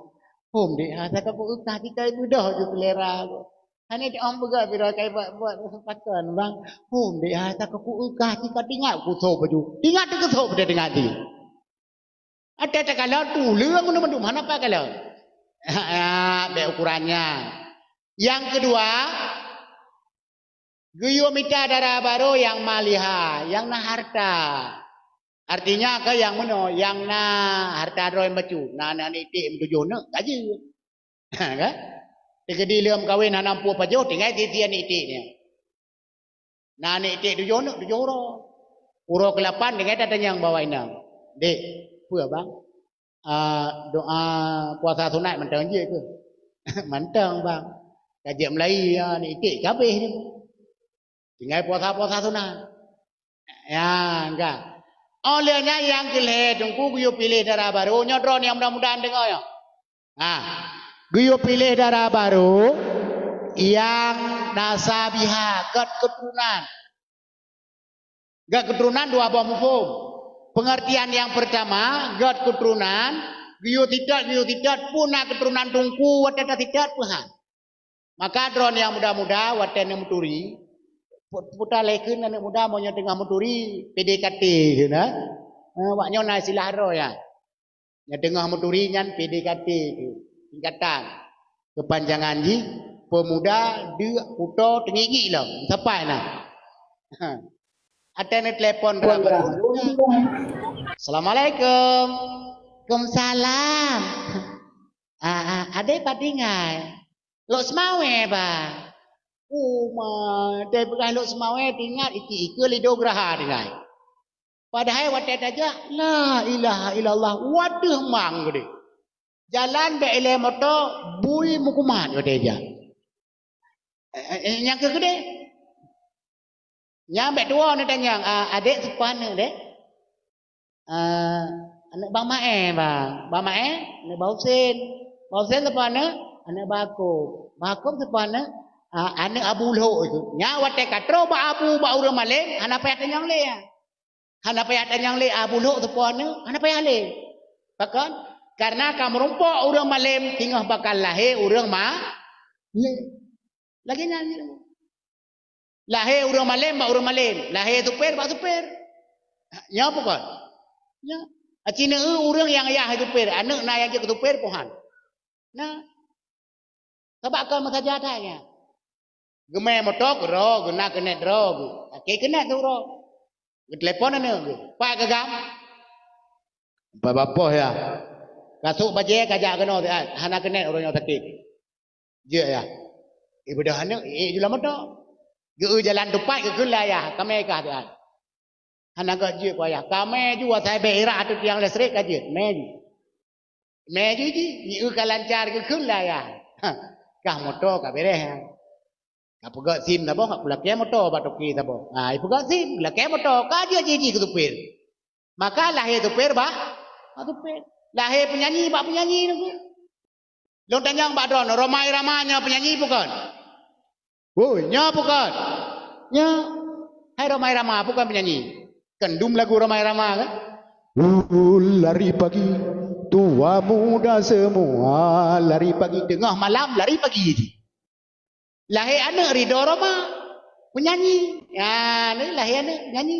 "Hom dek, ha, saka ku eukah tika beudôh ju seulera ku." Hana jiom peugah sidroe kai buet, buet pakon bang. "Hom dek, ha, saka ku eukah tika tingat ku sôb baju." Tingat teuh keu sôb deh tingat jih. Até takalon tuleueng mandum-mandum hana pakalon. Ha, bék ukuran nyan. Nyang keudua, geuyue mita dara barô nyang maliha, nyang na harta. Artinya ka nyang meunoe, nyang na harta droe bacut, na, na aneuk iték meutujoh neuk, ka jeuet. Kan? Teukeudi lheueh meukawen hana muphom pajoh, tinggai sie-sie aneuk iték nyan. Na aneuk iték tujoh neuk, tujoh uroe. Uroe keulapan tinggai tatanyong bak awak inong, "Dek, peue bang? Ah, doa puasa sunat mantong jeuet keuh?" "Mantong bang." Ka jeuet meulayi, ah, aneuk iték ka habéh nyoe. Tinggai puasa-puasa sunat. Ya, enggak. Óh lheueh nyan nyang keu lhée teungku geuyue piléh dara barô, nyoe droeneuh nyang mudah-mudahan deungoe nyoe. Ha, geuyue piléh dara barô nyang nasabiha, gét keuturonan. Gét keuturonan dua boh muphom. Pengertian nyang peurtama, gét keuturonan, geuyue sitot, geuyue sitot, peue na keuturonan teungku watée tasitot peue han. Maka droeneuh nyang muda-muda watée neumeuturi, pu-, puta lé kheun aneuk muda meunyoe teungoh meuturi, P D K T kheun, ha? Eh, wak nyoe na istilah droe nyan. Nyang teungoh meuturi nyan P D K T kheun, singkatan. Keupanjangan jih, peumuda, deuk, kuto, teungigik lom, sapai na. Ha. Watée neutelepon rabat. Assalamualaikum. Waalaikumsalam. Ah, ah, adék pat tinggai? Lok Seumawe, bah. Uma, dai peugah Lok Seumawe, tingat ikeue-ikeue Lido Geraha tinggai. Padahai watée tajak, la ilaha illallah, wateuh mang keudeh. Jalan bék ilée moto, bui meukumat watée jak. Eh, eh, eh, nyang keu keudeh. Nyan bék tuwoe neutanyong, "Ah, adék seupan aneuk, Dék?" "Ah, aneuk Bang Maé, Bang." "Bang Maé?" "Aneuk Bang Husen." "Bang Husen seupan aneuk?" "Aneuk Bang Akop." "Bang Akop seupan aneuk?" "Ah, aneuk Abu Lhok itu." Nyan watée ka troh bak Abu, bak ureuëng malém, hana payah tanyong lé, ya. Hana payah tanyong lé Abu Lhok seupan aneuk, hana payah lé. Pakon? Karena ka meurumpok ureuëng malém, singoh bakal lahé ureuëng ma-, lé. Lagée nyan. Lahé ureuëng malém bak ureuëng malém, lahé supir bak supir. Nyoe peue kon? Nyoe. Aci neu ureuëng nyang yah supir, aneuk na nyang jeuet keu supir pohan. Nah. Sabab kon meusaja that nyan. Geumé moto keudroe, geuna keuneuk droe, geu-, lakée keuneuk tu droe. Geutelepon aneuk geuh, "Pat geugam?" "Pat bapoh ya." Kasôk bajée kajak keunoe siat, hana keuneuk uroe nyoe sakét. Jeuet ya. Ibeudôh aneuk, ék ju lam moto. Geu jalan tupat geukheun lé ayah, "Kamé kah siat." Hana gét jeuet ku ayah. "Kamé ju asai bék irak ateueh tiang listrik ka jeuet, mé ju." Mé ju jih, jieu ka lancar geukheun lé ayah. Kah moto ka beréh. Ka peugét sim saboh, ka kulakée moto bak toke saboh. Ha, ipeugét sim, lakée moto, ka jeuet jih jih keu supir. Maka lahé supir bak, bak supir. Lahé peunyanyi bak peunyanyi nyoe. Lôn tanyong bak droeneuh, Rhoma Irama nyoe peunyanyi peue kon? Woi, nyoe peue kon? Nyoe. Hai Rhoma Irama, peue kon peunyanyi? Kan dum lagu Rhoma Irama kan? Uh, lari pagi, tua muda semua lari pagi. Tengah malam lari pagi jih. Lahé aneuk Ridho Rhoma, peunyanyi. Ya, ni lahé aneuk peunyanyi.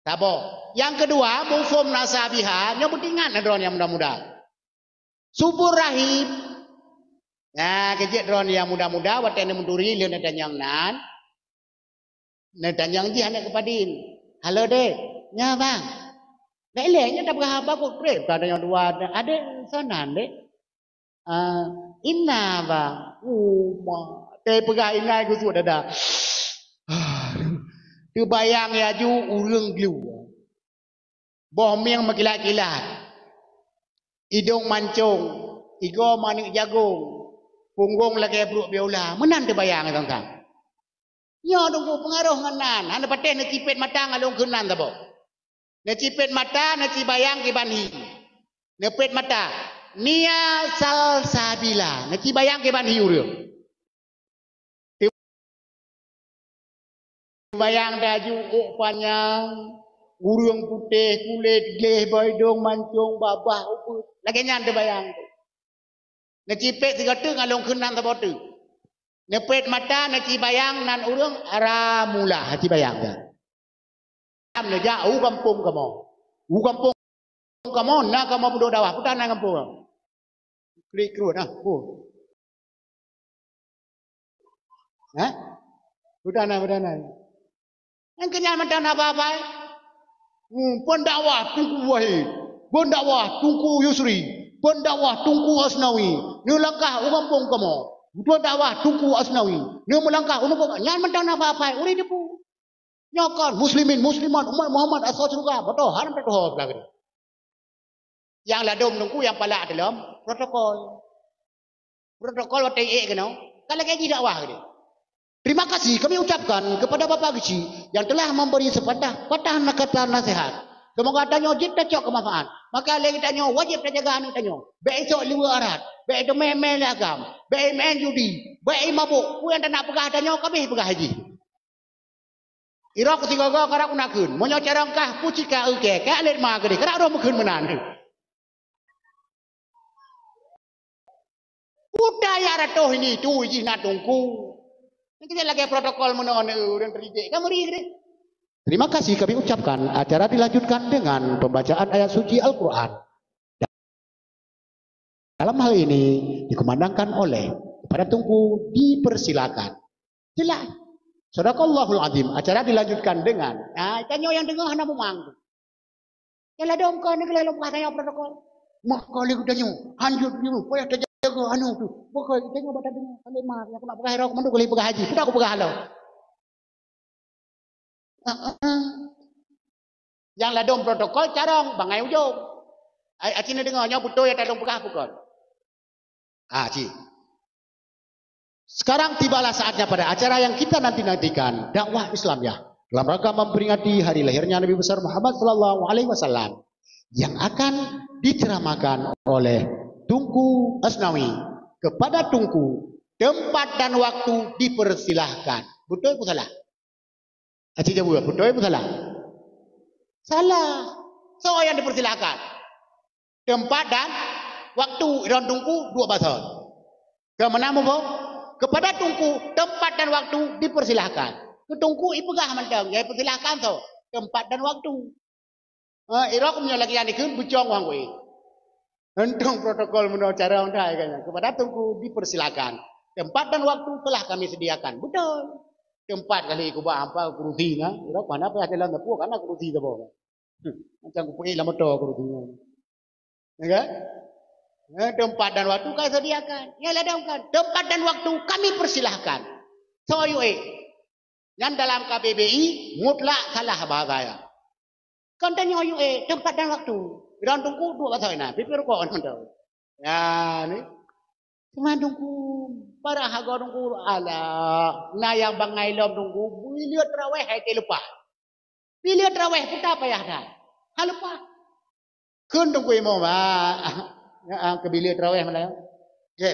Saboh. Nyang keudua, muphom nasabiha, nyoe beutingat na droeneuh nyang muda-muda. Subur rahim. Nah, keu jeuet droeneuh nyang muda-muda, watée neumeuturi lheueh neutanyong nan, neutanyong jih aneuk keupadin. "Halo, Dék." "Nyoe, Bang." "Bék ilée, nyoe tapeugah haba kok treb ka tanyong dua, adék soe nan, Dék?" "Ah, Ina, Bang." Uma, teupeugah Ina geusuet dada. Teubayang laju ureuëng glue. Boh mieng meukilat-kilat. Idong mancong, igoe maneuk jagong, punggong lagée bruek biola. Meunan teubayang sang-sang. Nyoe Teungku peungaroh ngon nan. Hana patéh neucipet mata ngon lôn kheun nan saboh. Neucipet mata, neucibayang kiban hi. Neupet mata. Nia salsabila. Neucibayang kiban hi ureuëng. Bayang taju ôk panyang, ureuëng putéh kulét gleh, boidong mancong, babah ubeut. Lagée nyan teubayang. Neucipet sigoe teuk ngon lôn kheun nan saboh teuk. Neupet mata, neucibayang nan ureuëng ramula, cibayang nyan. Am neujak u gampông kamoe. U gampông kamoe na kamoe peuduek dakwah, peue tan na gampông kamoe. Klik kruet ah, peue. Hah? Peue tan na, peue tan na. Nyang keunyan mantong haba-haba. Hmm, peundakwah Teungku Wahid, peundakwah Teungku Yusri, peundakwah Teungku Asnawi, neulangkah u gampông kamoe. Peundakwah Teungku Asnawi, neumeulangkah u gampông, nyan mantong haba-haba, ureuëng teupeu. Nyoe kon muslimin, muslimat, umat Muhammad asai syeuruga, beutôi hana teutuho sebelah keudeh. Nyang ladôm Teungku nyang palak ateueh lom protokol. Protokol watée ék keunoe, ka lagée jih dakwah keudeh. Terima kasih kami ucapkan kepada Bapak Geuchik yang telah memberi sepatah patah kata nasihat. Semoga tanyoe jeuet tacok keumanfaat. Maka lé tanyoe wajéb tajaga aneuk tanyoe. Bék isok liweue arat, bék teumé-mé lé agam, bék imaén judi, bék imabôk. Peue nyang tanak peugah tanyoe, ka abéh peugah jih. Irok sigoe-goe karap guna kheun. Meunyoe carông kah pucika eukée, ka lét ma keudeh, karap roh meukheun meunan. Udah ya ratoh ini tu jih na Teungku. Ini kita lagi protokol meunoe ureuëng teurijek. Ka meuri keudeh. Terima kasih kami ucapkan. Acara dilanjutkan dengan pembacaan ayat suci Al-Quran. Dalam hal ini dikumandangkan oleh kepada Teungku dipersilakan. Jelas. Sadaqallahul azim. Acara dilanjutkan dengan, ah, tanyoe nyang deungoe hana mumang. Nyang ladôm kon ni keuleue lôn peugah tanyoe protokol. Maka lé geutanyoe, hanjeuet jinoe, payah tajaga anu tu. Pokok geutanyoe bak tadeungoe, hana mah, nyang keuneuk peugah roh, mandum kali peugah haji. Peue tapeugah lom. Heeh. Nyang ladôm protokol carông bangai ujong. Ai, aci neudeungoe nyoe beutôi nyang talôn peugah bukon? Ah, ci. Sekarang tibalah saatnya pada acara yang kita nanti-nantikan, dakwah Islamiyah, dalam rangka memperingati hari lahirnya Nabi besar Muhammad sallallahu alaihi wasallam, yang akan diceramahkan oleh Teungku Asnawi. Kepada Teungku, tempat dan waktu dipersilahkan. Beutôi peue salah? Aci jaweueb, beutôi peue salah? Salah. Soe nyang dipersilahkan? Tempat dan waktu. Droe Teungku duek basoe. Keu meunan muphom? Kepada Teungku, tempat dan waktu dipersilahkan. Keu Teungku ipeugah mantong, nyang ipersilahkan soe? Tempat dan waktu. Ha, irok meunyoe lagée nyan dikheun beucong wang kui. Untông protokol meunoe cara undai kan nyan. Kepada Teungku dipersilakan. Tempat dan waktu telah kami sediakan. Beutôi. Tempat kali kubah hampa kurusi na. Irok mana payah dalam dapur, kana kurusi saboh. Hmm, macam kupeuék lam moto kurusi nyan. Ya kan? Eh, tempat dan waktu kami sediakan. Ya ladang kan. Tempat dan waktu kami persilahkan. Soe yue. Nyan dalam K B B I mutlak salah bahasa nyan. Kon tanyoe yue, eh, tempat dan waktu. Droe Teungku duek basoe na, pipi rukok nyan tu. Ya, ni. Teuma Teungku, barang hareuga Teungku, alah, na nyang bangai lom Teungku, bileuet traweh hai teuleupah. Bileuet traweh puta payah that. Ha leupah. Kheun Teungku Imum, ah, ah, ah, keu bileuet traweh malam. Oke.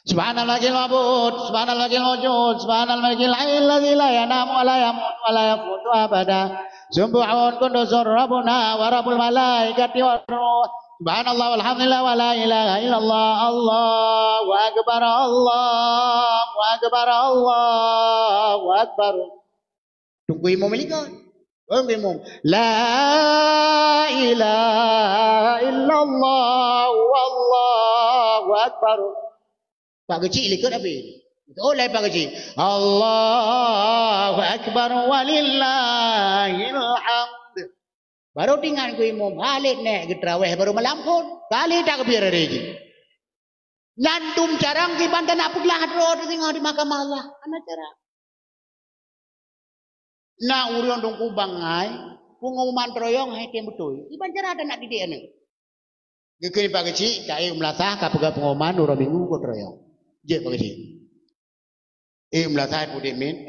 Subhanal Malikil Ma'bud, Subhanal Malikil Wujud, Subhanal Malikil Hayyil Ladzi la yanamu wa la yamutu wa la yamutu abada. Subbuhun Quddusur Rabbuna wa Rabbul Malaikati war Ruh. Subhanallah walhamdulillah wa la ilaha illallah. Allahu Akbar, Allahu Akbar, Allahu Akbar. Teungku Imum likot. Teungku Imum. La ilaha illallah wallahu akbar. Pak Geuchik likot habéh. Oh, laén Pak Geuchik. Allahu akbar walillahil hamd. Baru teuingat Teungku Imum, Khalid nèk geutraweh baru malam phon. Kali takbir hari jih. Nyan dum carông kiban tanak peuglah droe teuh singoh di mahkamah Allah. Hana cara. Na ureuëng Teungku bangai, peungoman teuroyong hai tem beutôi. Kiban cara tanak didik aneuk. Geukheun Pak Geuchik, ka ék meulasah ka peugah peungoman uroe Minggu ka teuroyong. Jeuet Pak Geuchik. Eh, meulasai pudek min.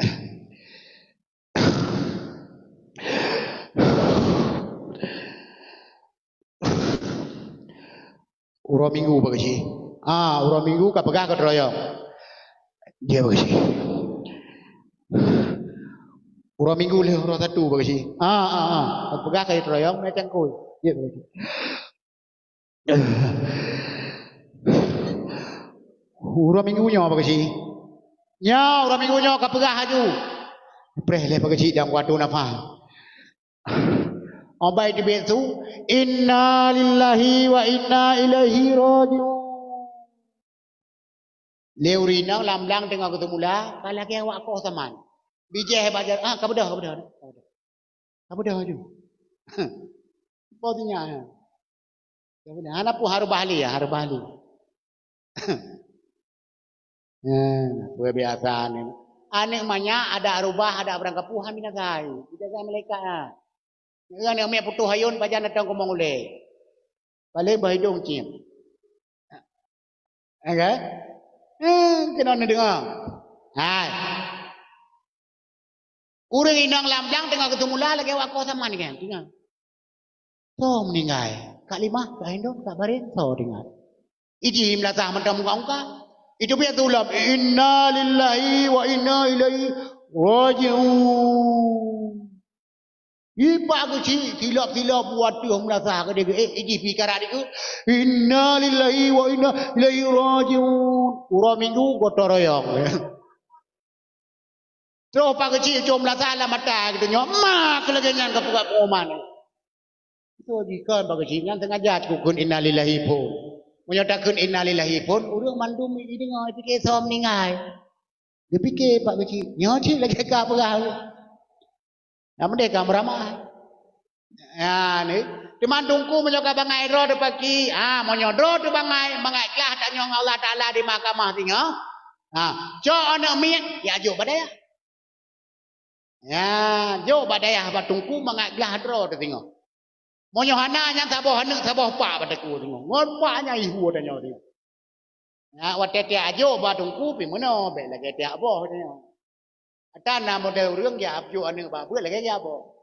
Uroe Minggu bak geuchik. Ah, uroe Minggu ka peugah keu droyong. Dia bak geuchik. Uroe Minggu lheueh uroe Sabtu bak geuchik. Ah, ah, ah. Ka peugah keu droyong, meucangkôi. Dia bak geuchik. Uroe Minggu nyoe bak geuchik. Nyoe uroe Minggu nyoe ka peugah laju. Preh lé bak geuchik dan waktu nafah. Obai teubiet su, "Inna lillahi wa inna ilaihi raji'un." Lé ureueng inong lam blang teungoh geuteumula, ka lagèe awak koh saman. Bijéh bak jaroe, ah, ka beudôh, ka beudôh, ka beudôh. Ka beudôh laju. Boh sinyak, ya. Ka beudôh. Hana peue harôh bah lé, ya, harôh bah lé. Eh, peue biasa ni. Aneuk manyak adak rubah, adak barang kapuh, han binasa. Dijaga malaikat, ha. Nyan aneuk miet putôh ayôn pajan datang keumong ulèe. Paléng bah idông ciem. Ya kan? Eh, keunoe neudeungoe. Hai. Ureueng inong lam blang teungoh geuteumula lagèe awak koh saman nyan, teungoh. Soe meuninggai? Kak Limah, Kak Hindon, Kak Barin, soe teuingat? Iji meulasah mantong muka-muka. Itu biasa ulam, "Inna lillahi wa inna ilaihi raji'un." Ipak geuchik, silop-silop buat teuh meulasah keudéh, eh, iji pi karat dikeue, "Inna lillahi wa inna ilaihi raji'un." Uroe Minggu gotong royong. Troh pak geuchik cok meulasah lam mata geutanyoe, ma keu lagèe nyan ka peugah pengumuman. Beutôi jih kon pak geuchik nyan sengaja takheun innalillahi phon. Meunyoe takheun innalillahi phon, ureueng mandum jideungoe, jipike soe meuninggai. Jipike pak geuchik, nyoe cit lagèe ka peugah. Nyang meudeh ka meuramah. Ya, ni. Teuma teungku meunyoe ka bangai droe teupaki, ha, meunyoe droe teubangai, mangat glah tanyoe ngon Allah Taala di mahkamah singoh. Ha, cok aneuk miet, ya jok bak dayah. Ya, jok bak dayah bak teungku mangat glah droe teuh singoh. Meunyoe hana nyan saboh aneuk saboh pak bak teungku singoh. Ngon pak nyan ihue tanyoe singoh. Nyan watèe tiak jok bak teungku pih meunoe, bèk lagèe tiak boh tanyoe. Ata na model ureueng geujak jok aneuk bak beuet lagèe geujak boh.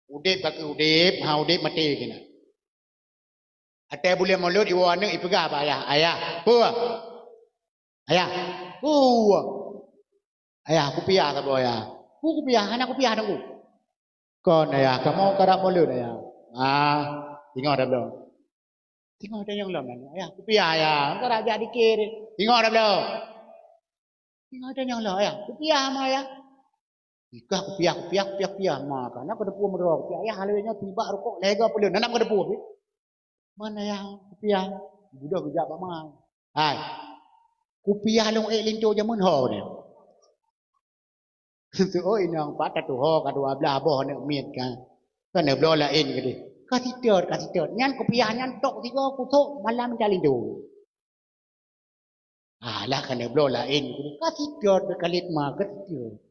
Udép ka keuh udép, ha udép maté keunan. Watèe buleuen Molot iwoe aneuk ipeugah bak ayah, "Ayah, peue? Ayah, peue? Ayah, kupiah saboh ayah." "Peue kupiah? Hana kupiah teungku." "Kon ayah, kamoe karab Molot ayah." "Ah, singoh tabloe." Singoh tanyong lom, "Ayah, kupiah ayah, karab jak dikir." Singoh tabloe. Singoh tanyong lom, "Ayah, kupiah ma ayah." "Ikah kupiah, kupiah, kupiah, kupiah ma ka. Na keudeue meudroe kupiah ayah, lheueh nyoe tibak rukok lhèe goe peuleueh, na nam keudeue pih." "Man ayah kupiah?" Beudôh geujak bak ma. "Hai, kupiah lôn ék linto jameun ho nyoe." Teuôt inong pat tatuho ka dua blah boh aneuk miet ka. Ka neubloe laén keudéh. Ka sitot, ka sitot. Nyan kupiah nyan tok sigoe kusok malam mita linto. Alah ka neubloe laén keudéh. Ka sitot, ka lét ma ka sitot.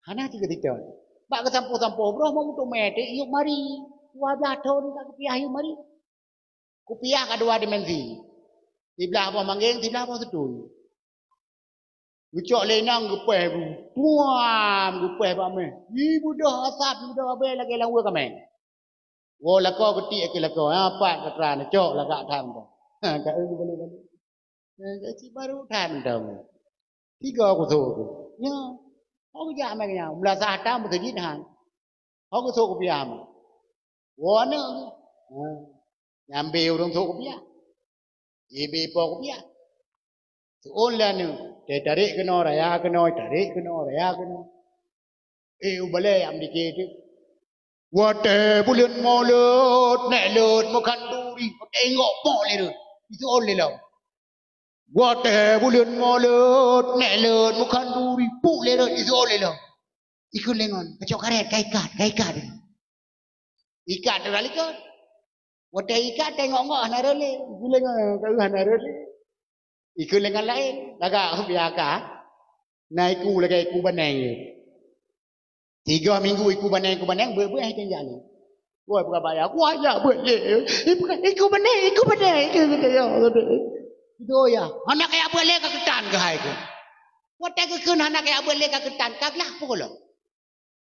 Hana sitot. Bak geusampoh-sampoh broh meu mutuk mè teuh yub mari. Dua blah thon ka kupiah yub mari. Kupiah ka dua dimensi. Siblah boh manggeng, siblah boh seutui. Geucok lé inong geupèh bu. Puam, geupèh bak mè. Ih, beudôh asap, beudôh abèe lagèe lam weue kamèng. Woe lakoe geutiek keu lakoe, ha, pat katra neucok lagak that mantong. Ha, ka eu balik-balik. Ha, ka cit baru that mantong. Tiga kusok tu. Nyo. Ho geujak mè nyan. Meulasah that meuseujid han. Ho geusok kupiah mè. Woe aneuk tu. Ha. Nyambe ureueng sok kupiah. Ibe po kupiah. Seuôn lé aneuk, teutarek keunoe, raya keunoe, tarek keunoe, raya keunoe. Eh, u balèe am dikit tu. Watèe buleuen Molot, nèk lôn meukhanduri, watèe inggok pok lé rot, iseuôn lé lom. Watèe buleuen Molot, nèk lôn meukhanduri, puk lé rot, iseuôn lé lom. Ikheun lé ngon, kacok karét, ka ikat, ka ikat. Ikat teuh likot. Watèe ikat tengok-ngok hana rot lé. Ikheun lé ngon, ka hana rot lé. Ikheun lé ngon laén, lagak biasa. Na iku lagèe iku baneng. Tiga minggu iku baneng, iku baneng, beuet-beuet hai teuh jak lé. Woi, peugah bak ayah, "Ku jak beuet lé." Iku baneng, iku baneng, iku baneng. Itu ya, hana kaya beuet lé ka keutan keuhai tu. Watèe geukheun hana kajak beuet lé ka keutan, ka glah peue gohlom?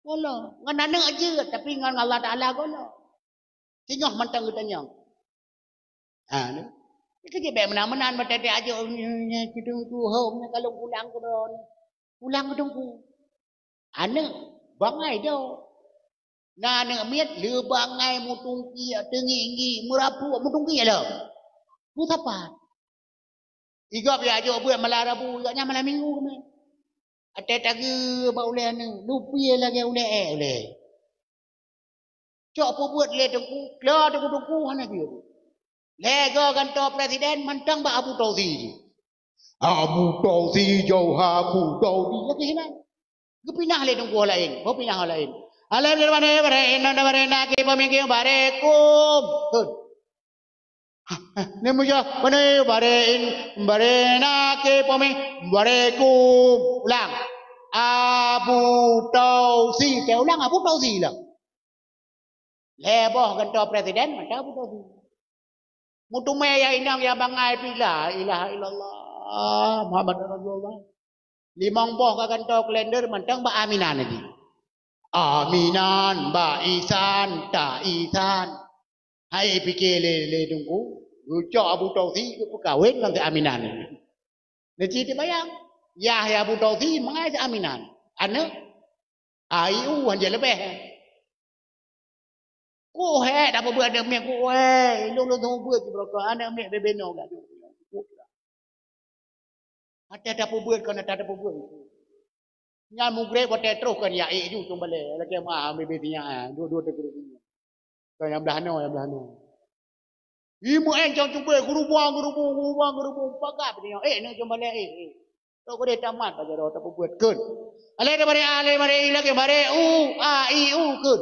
Gohlom. Ngon aneuk jeuet, tapi ngon Allah Taala gohlom. Singoh mantong geutanyong. Ha, ni. Ni keuh jih bèk meunan-meunan, meuteutek ajoe, nyoe, nyoe, nyoe, Teungku, hom, nyoe ka lôn pulang keudroe. Pulang keu Teungku. Aneuk, bangai jaweueb. Na aneuk miet, le bangai meutungkiek, teungiek-ngiek, meurapuk, meutungkiek lom. Meusapat. Igop ya jok beuet malam Rabu, igop nyan malam Minggu keumè. Até tageue bak ulèe aneuk, lupie lagèe ulèe èk ulèe. Cok peubeuet lé teungku, klo teungku-teungku hana jeuet. Lhèe goe gantoe presiden mantong bak Abu Tausi jih. Abu Tausi jauh Abu Tausi lagèe nyan. Geupinah lé teungku laén, oh pinah laén. Alèh lé bane bare inong bare na ke pemimpin bare kum. Tun. Ni muja bane bare in bare na ke pemimpin bare kum. Ulang. Abu Tausi, teuh ulang Abu Tausi lah. Lhèe boh gantoe presiden mantong Abu Tausi. Meuteumèe ya inong ya bangai pih la ilaha illallah Muhammad Rasulullah. Limong boh ka gantoe kalender mantong bak aminan lagi. Aminan, bak isan, ta isan. Hai pike lé lé teungku, geucok Abu Tausi geupeukawen ngon si aminan. Neuci teubayang. Yah ya Abu Tausi mangai si aminan. Aneuk A I U han jeuet leubeh. Kuh hèk tapeubeuet aneuk miet kuh hèk. Ilôn lôn tapeubeuet cibroke aneuk miet bebe nyoe gak. Até tapeubeuet kon ata tapeubeuet. Nyan mugreb watèe troh kan ya ék ju cong balè. Lakèe ma bebe sinyak dua-dua teugreb. Kan yang belah noe, yang belah noe. Imeuen cong cuba geurubong geurubong geurubong geurubong pagat nyoe. Eh, nyoe cong balè eh. Eh. Tok geude tamat bak jaroe tapeubeuet kheun. Alèh daripada alèh mari lagèe mari u a i u kheun.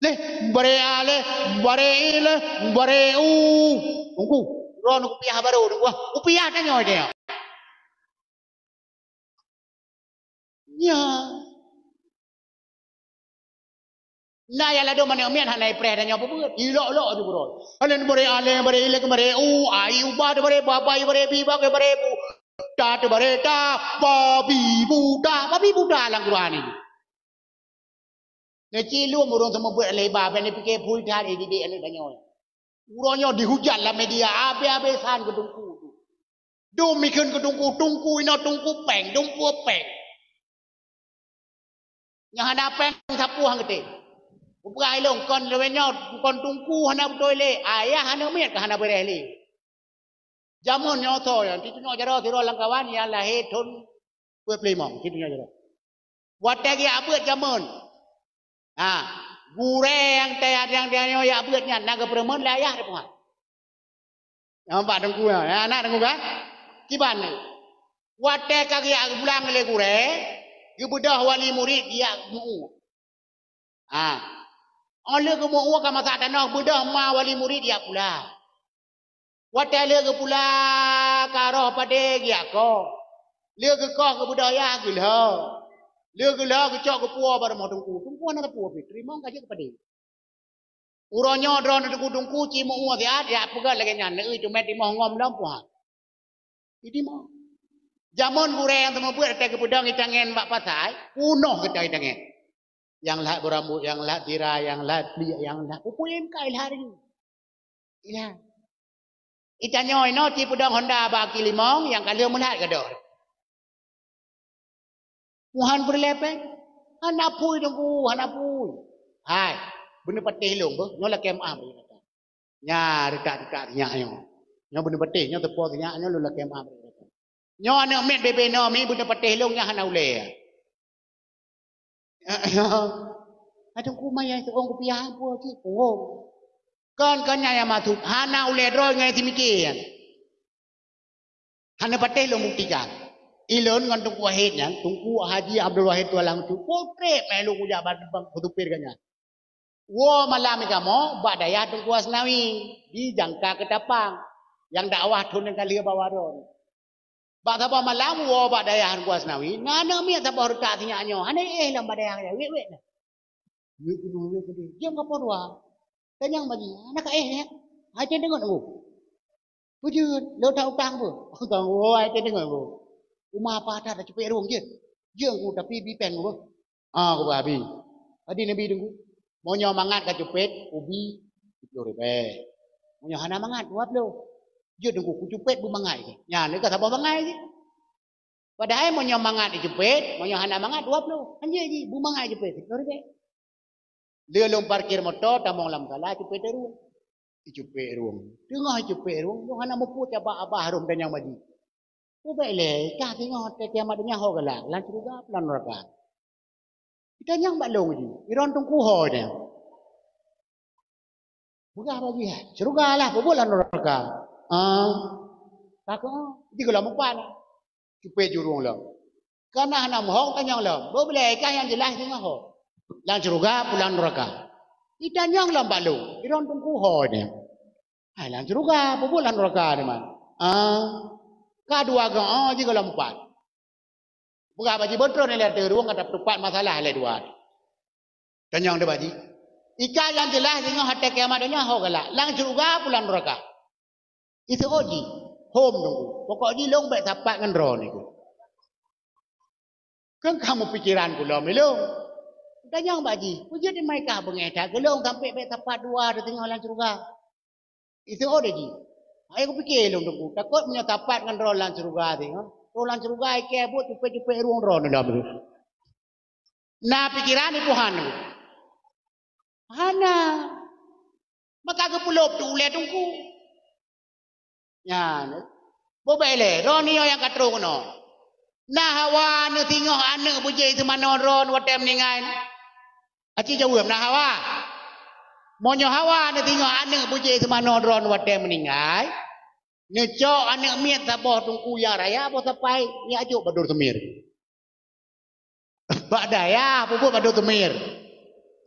Leh, bare a leh, bare i leh, bare u. Teungku, droeneuh kupiah barô, teungku. Kupiah tanyoe dia. Ya. Na ya ladom aneuk miet hana ipreh tanyoe peubeuet. Ilok-lok tu bro. Hana bare a leh, bare i leh, bare u, a i u ba, bare ba, ba i bare bi, ba ke bare bu. Ta tu bare ta, ba bi bu ta, ba bi bu ta lam Quran ni. Neucilum ureuëng seumeubeuet lé ba, bèk neupike phui that, eh, didik aneuk tanyoe. Uroe nyoe dihujat lam media, abéh-abéh san keu teungku tu. Dum ikheun keu teungku, teungku inoe teungku péng, teungku péng. Nyang hana péng sapeue han geutem. Kupeugah ilôn kon lawét nyoe, kon teungku hana beutôi lé, ayah aneuk miet ka hana beureh lé. Jameun nyoe tho nyan, teutunyok jaroe sidroe lam kawan nyang lahé thon dua puluh lima, teutunyok jaroe. Watèe geujak beuet jameun. Ha, gurèe nyang teuh nyang, nyang nyoe jak beuet nyan na geupeureumeun lé ayah teuh puhan. Nyang bak teungku nyan, na teungku kan? Kiban ni. Watèe ka geujak geupulang lé gurèe, geubeudôh wali murit geujak meu-ue. Ha. Óh lheueh geumeu-ue ka masak tanoh, beudôh ma wali murit jak pula. Watèe lheueh geupula ka roh padé geujak koh. Lheueh geukoh geubeudôh yah geulhô. Lheueh geulhô geucok geupuwoe bak rumoh teungku. Teungku hana teupeue pih, teurimong ka jeuet keu padé. Uroe nyoe droeneuh teungku-teungku ci meu-ue siat, jak peugah lagèe nyan, neueu teumé timoh ngom lom puhan. Itimoh. Jameun gurèe nyang seumeubeuet watèe geupeudong itangen bak pasai, punoh geutangen. Nyang lhah beurambot, nyang lhah tirai, nyang lhah pliek, nyang lhah peue-peue nyang ka ilhah laju. Ilhah. Itanyoe inoe ci peudong honda bak aki limong, nyang ka lheueh meulhat gadôh. Muhan peureulèe péng. Hana phui teungku, hana phui. Hai, beuneupatéh lôn beuh, nyoe lakèe meu'ah bagi gata. Nya reutak-reutak sinyak nyoe. Nyoe beuneupatéh, nyoe teupo sinyak nyoe lôn lakèe meu'ah bagi gata. Nyoe aneuk miet bebe nyoe mi beuneupatéh lôn nyang hana ulèe. Hai teungku maya itu ong kupiah pun cit. Oh. Kon, kon nyan nyang maksud. Hana ulèe droe ngon simiké nyan. Hana patéh lôn buktikan. Ilôn ngon Teungku Wahid nyan, Teungku Haji Abdul Wahid Tualang Ucu, potrek mé lôn kujak ban, ban peusupir gobnyan. Woe malam kamoe bak dayah Teungku Asnawi, di Jangka Keutapang, nyang dakwah thôn nyang ka lheueh bak waron. Bak saboh malam woe bak dayah Teungku Asnawi, na aneuk miet saboh reutak sinyak nyoe, hana éh lom bak dayah nyan, wék-wék na. Wék keunoe, wék keunoe. Jeuem ka po dua. Tanyong bagi, hana ka éh nyan. Hai teudeungon, oh. Peue jeuet, lôn that utang beuh. Utang, oh, hai teudeungon, oh. Uma apa that tacupet rueng jeuet. Jeuet Teungku, tapi bi péng Teungku. Ah, kupeugah bi. Tadi neubi Teungku. Meunyoe mangat kacupet, kubi siplôh ribèe. Meunyoe hana mangat, dua plôh. Jeuet Teungku, kucupet beumangat jih. Nyan ka saboh bangai jih. Padahai meunyoe mangat jicupet, meunyoe hana mangat, dua plôh. Kan jeuet jih, beumangat jicupet, siplôh ribèe. Lheueh lôn parkir moto, tamong lam sala, cupet rueng. Icupet rueng. Teungoh icupet rueng, lôn hana muphom, caba abah rhom tanyong bak jih. Peubèk lé, i kah singoh watèe kiamat donya ho galak, lam syeuruga peue lam neuraka? Itanyong bak lôn jih, i droeneuh Teungku ho nyan. Peugah bak jih, syeuruga lah, peue buet lam neuraka? Ah, takheun, jigohlom meupat. Cupet ju rueng lom. Kana hana meuhong tanyong lom. Beubilèe i kah nyang jeulaih singoh ho. Lam syeuruga peue lam neuraka? Itanyong lom bak lôn, i droeneuh Teungku ho nyan. Hai lam syeuruga, peue buet lam neuraka nyan man? Ah, ka dua goe, oh, jigohlom meupat. Peugah bak jih beutôi lé ateueh rueng ka tapeutupat masalah lé dua. Tanyong deh bak jih. I kah nyang jeulaih singoh watèe kiamat donya ho galak, lam syeuruga peue lam neuraka? Iseuôt jih, hom Teungku. Pokok jih lôn bèk sapat ngon droeneuh. Kheun ka meupikeran keu lôn ilôn. Tanyong bak jih, peue jeuet teuma i kah beungèh that keu lôn sampoe bèk sapat dua teuh singoh lam syeuruga? Iseuôt jih. Hai kupike lôn Teungku, takot meunyoe sapat ngon droe lam syeuruga singoh, roh lam syeuruga i kèe buet cupet-cupet rueng droeneuh lom. Na pikeran ipuhan Teungku? Hana. Maka geupeulop tu ulèe Teungku. Nyan. Beubilèe, droeneuh nyang ka trok keunoe. Na hawa neuh singoh aneuk beujeuet seumanoe droeneuh watèe meuninggai? Aci jaweueb, na hawa? Meunyoe hawa neuh singoh aneuk beujeuet seumanoe droeneuh watèe meuninggai, neucok aneuk miet saboh Teungku nyang raya boh sapai, neujok bak Dor Seumir. Bak dayah, peue buet bak Dor Seumir.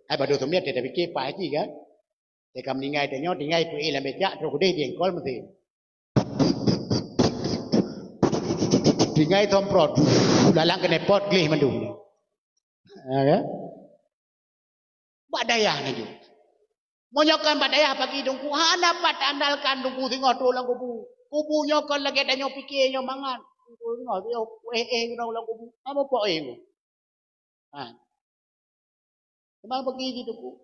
Hai bak Dor Seumir, teuka pike paih jih kan. Teuka meuninggai tanyoe, tinggai peuéh lam becak, trok keudeh di engkol meusi. Tinggai somprot, lalang keuneuk pot gleh mandum. Ha, kan? Bak dayah neujok. Meunyoe kon bak dayah pagi Teungku, hana pat taandalkan Teungku singoh trok lam kubu. Kubu nyoe kon lagèe tanyoe pike nyoe mangat. Teungku singoh, eh, eh, lam kubu. Hana po eh. Ha. Teuma pagi jih Teungku.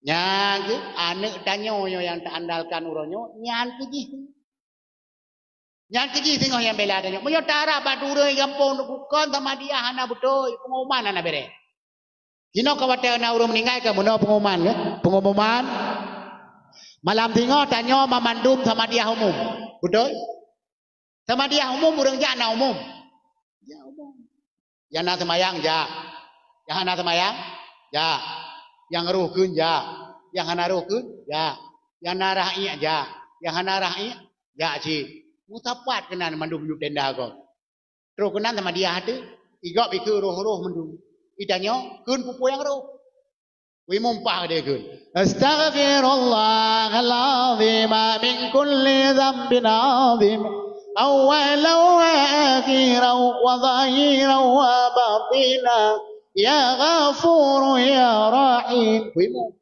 Nyan keuh aneuk tanyoe nyoe nyang taandalkan uroe nyoe, nyan keuh jih. Nyan keuh jih singoh nyang bela tanyoe. Meunyoe tarab bak ureueng gampông Teungku, kon Samadiyah hana beutôi, pengumuman hana bèrèh. Jinoe ka watèe na ureueng meuninggai ka meunoe pengumuman, ya. Pengumuman. Malam singoh tanyoe mamandum Samadiyah umum. Beutôi? Samadiyah umum ureueng jak na umum. Jak umum. Nyang na seumayang jak. Nyang hana seumayang jak. Nyang roh kheun jak. Nyang hana roh kheun jak. Nyang na rhah iék jak. Nyang hana rhah iék jak cit. Meusapat keunan mandum yup tenda gob. Trok keunan Samadiyah teuh, i gob ikheun roh-roh mandum. Itanyoe kheun peue-peue nyang roh. Wih mumpah deh kheun. Astaghfirullahal azim min kulli dzambin azim. Awwalan wa akhiran wa zahiran wa batina. Ya Ghafuru ya Rahim. Wih mu.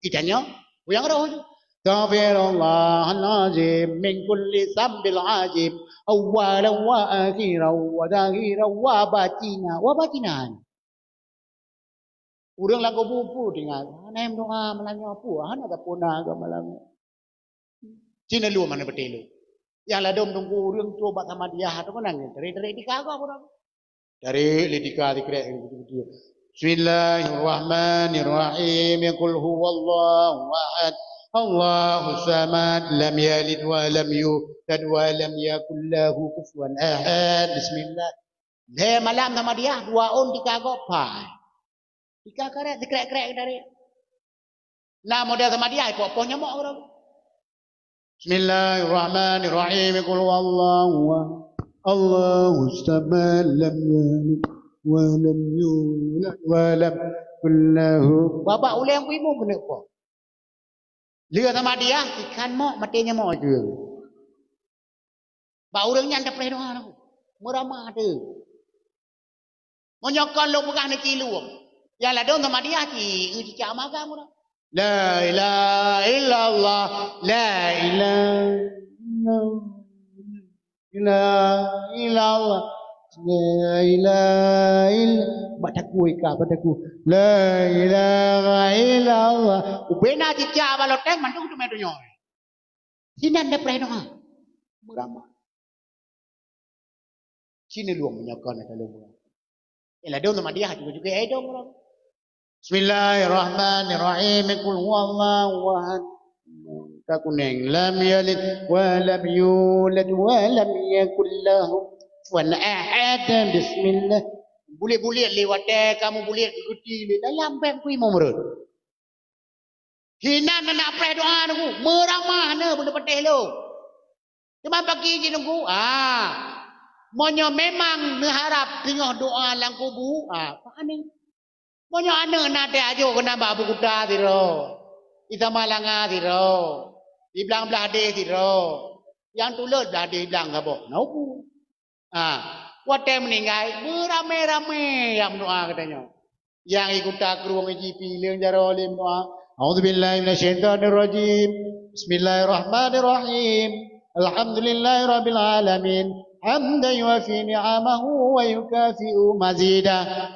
Itanyoe, peue nyang roh jih. Astaghfirullahal azim min kulli dzambin azim. Awwalan wa akhiran wa zahiran wa batina. Wa batina. Ureueng lam kubu peue tinggai. Hana meudoa malam nyoe peue. Hana tapuna agama malam nyoe. Cina lom hana beutôi lom. Nyang ladôm Teungku ureueng trok bak Samadiyah tu kan tarék-tarék tika gob ureueng. Tarék lé tika sikrek. Bismillahirrahmanirrahim. Qul huwallahu ahad. Allahus samad. Lam yalid wa lam yulad wa lam yakul lahu kufuwan ahad. Bismillah. Lhèe malam Samadiyah, dua ôn tika gob pai. Tika karet, sikrek-krek tarék. Na model Samadiyah, ipok poh nyamok keudroe. Bismillahirrahmanirrahim. Qul huwallahu ahad. Allahus samad, lam yalid wa lam yulad wa lam yakul lahu. Babah ulèe kuimu keuneuk poh. Lheueh Samadiyah, ikan mok, maté nyamok itu. Bak ureueng nyan tapreh doa tu. Meuramah tu. Meunyoe kon lôn peugah neucilung. Nyang ladôm Samadiyah ci, eu cicak magang ureueng. La ilaha illallah, la ilaha illallah. La ilaha illa, bak takue ka, bak takue. La ilaha illallah. Ubena cicak bak loteng, mandum teumé donya. Sinan da preh doa. Meuramah. Sini luang meunyoe kon ata lôn. Eh, ladôm sama dia juga-juga, eh, dong. Bismillahirrahmanirrahim. Qul huwallahu ahad. Ka kuneng. Lam yalid wa lam yulad wa lam yakul lahu kufuwan ahad. Bismillah. Bulet-bulet lé watèe kamoe bulet keu geuti lé dalam bèk kui meureuet. Hinan na preh doa nunggu, meuramah na beuneuh patéh lôn. Teuma bagi jih nunggu, ah, meunyoe memang neuharab teungoh doa lam kubu, ah, pane. Meunyoe aneuk na teuh ajo keunan bak Abu Kuta sidroe, di Samalanga sidroe, di Blang Blahdeh sidroe, nyang tuleuet Blahdeh Blang saboh, na ubu. Ha, watèe meuninggai, beuramé-ramé nyang meudoa geutanyoe. Nyang di Kuta Krueng jih piléng jaroe lé meudoa. A'udzubillahi minasyaitonirrajim. Bismillahirrahmanirrahim. Alhamdulillahirabbil alamin. Hamdan yuwafi ni'amahu wa yukafi'u mazidah.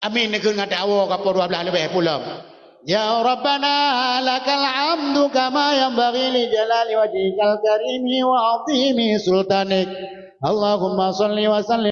Amin, neukheun ngon tawoe kapoe dua blaih leubeh pulang. Ya Rabbana, lakal hamdu kama yanbaghi li jalali wajhikal karimi wa azimi sultanik. Allahumma shalli wa sallim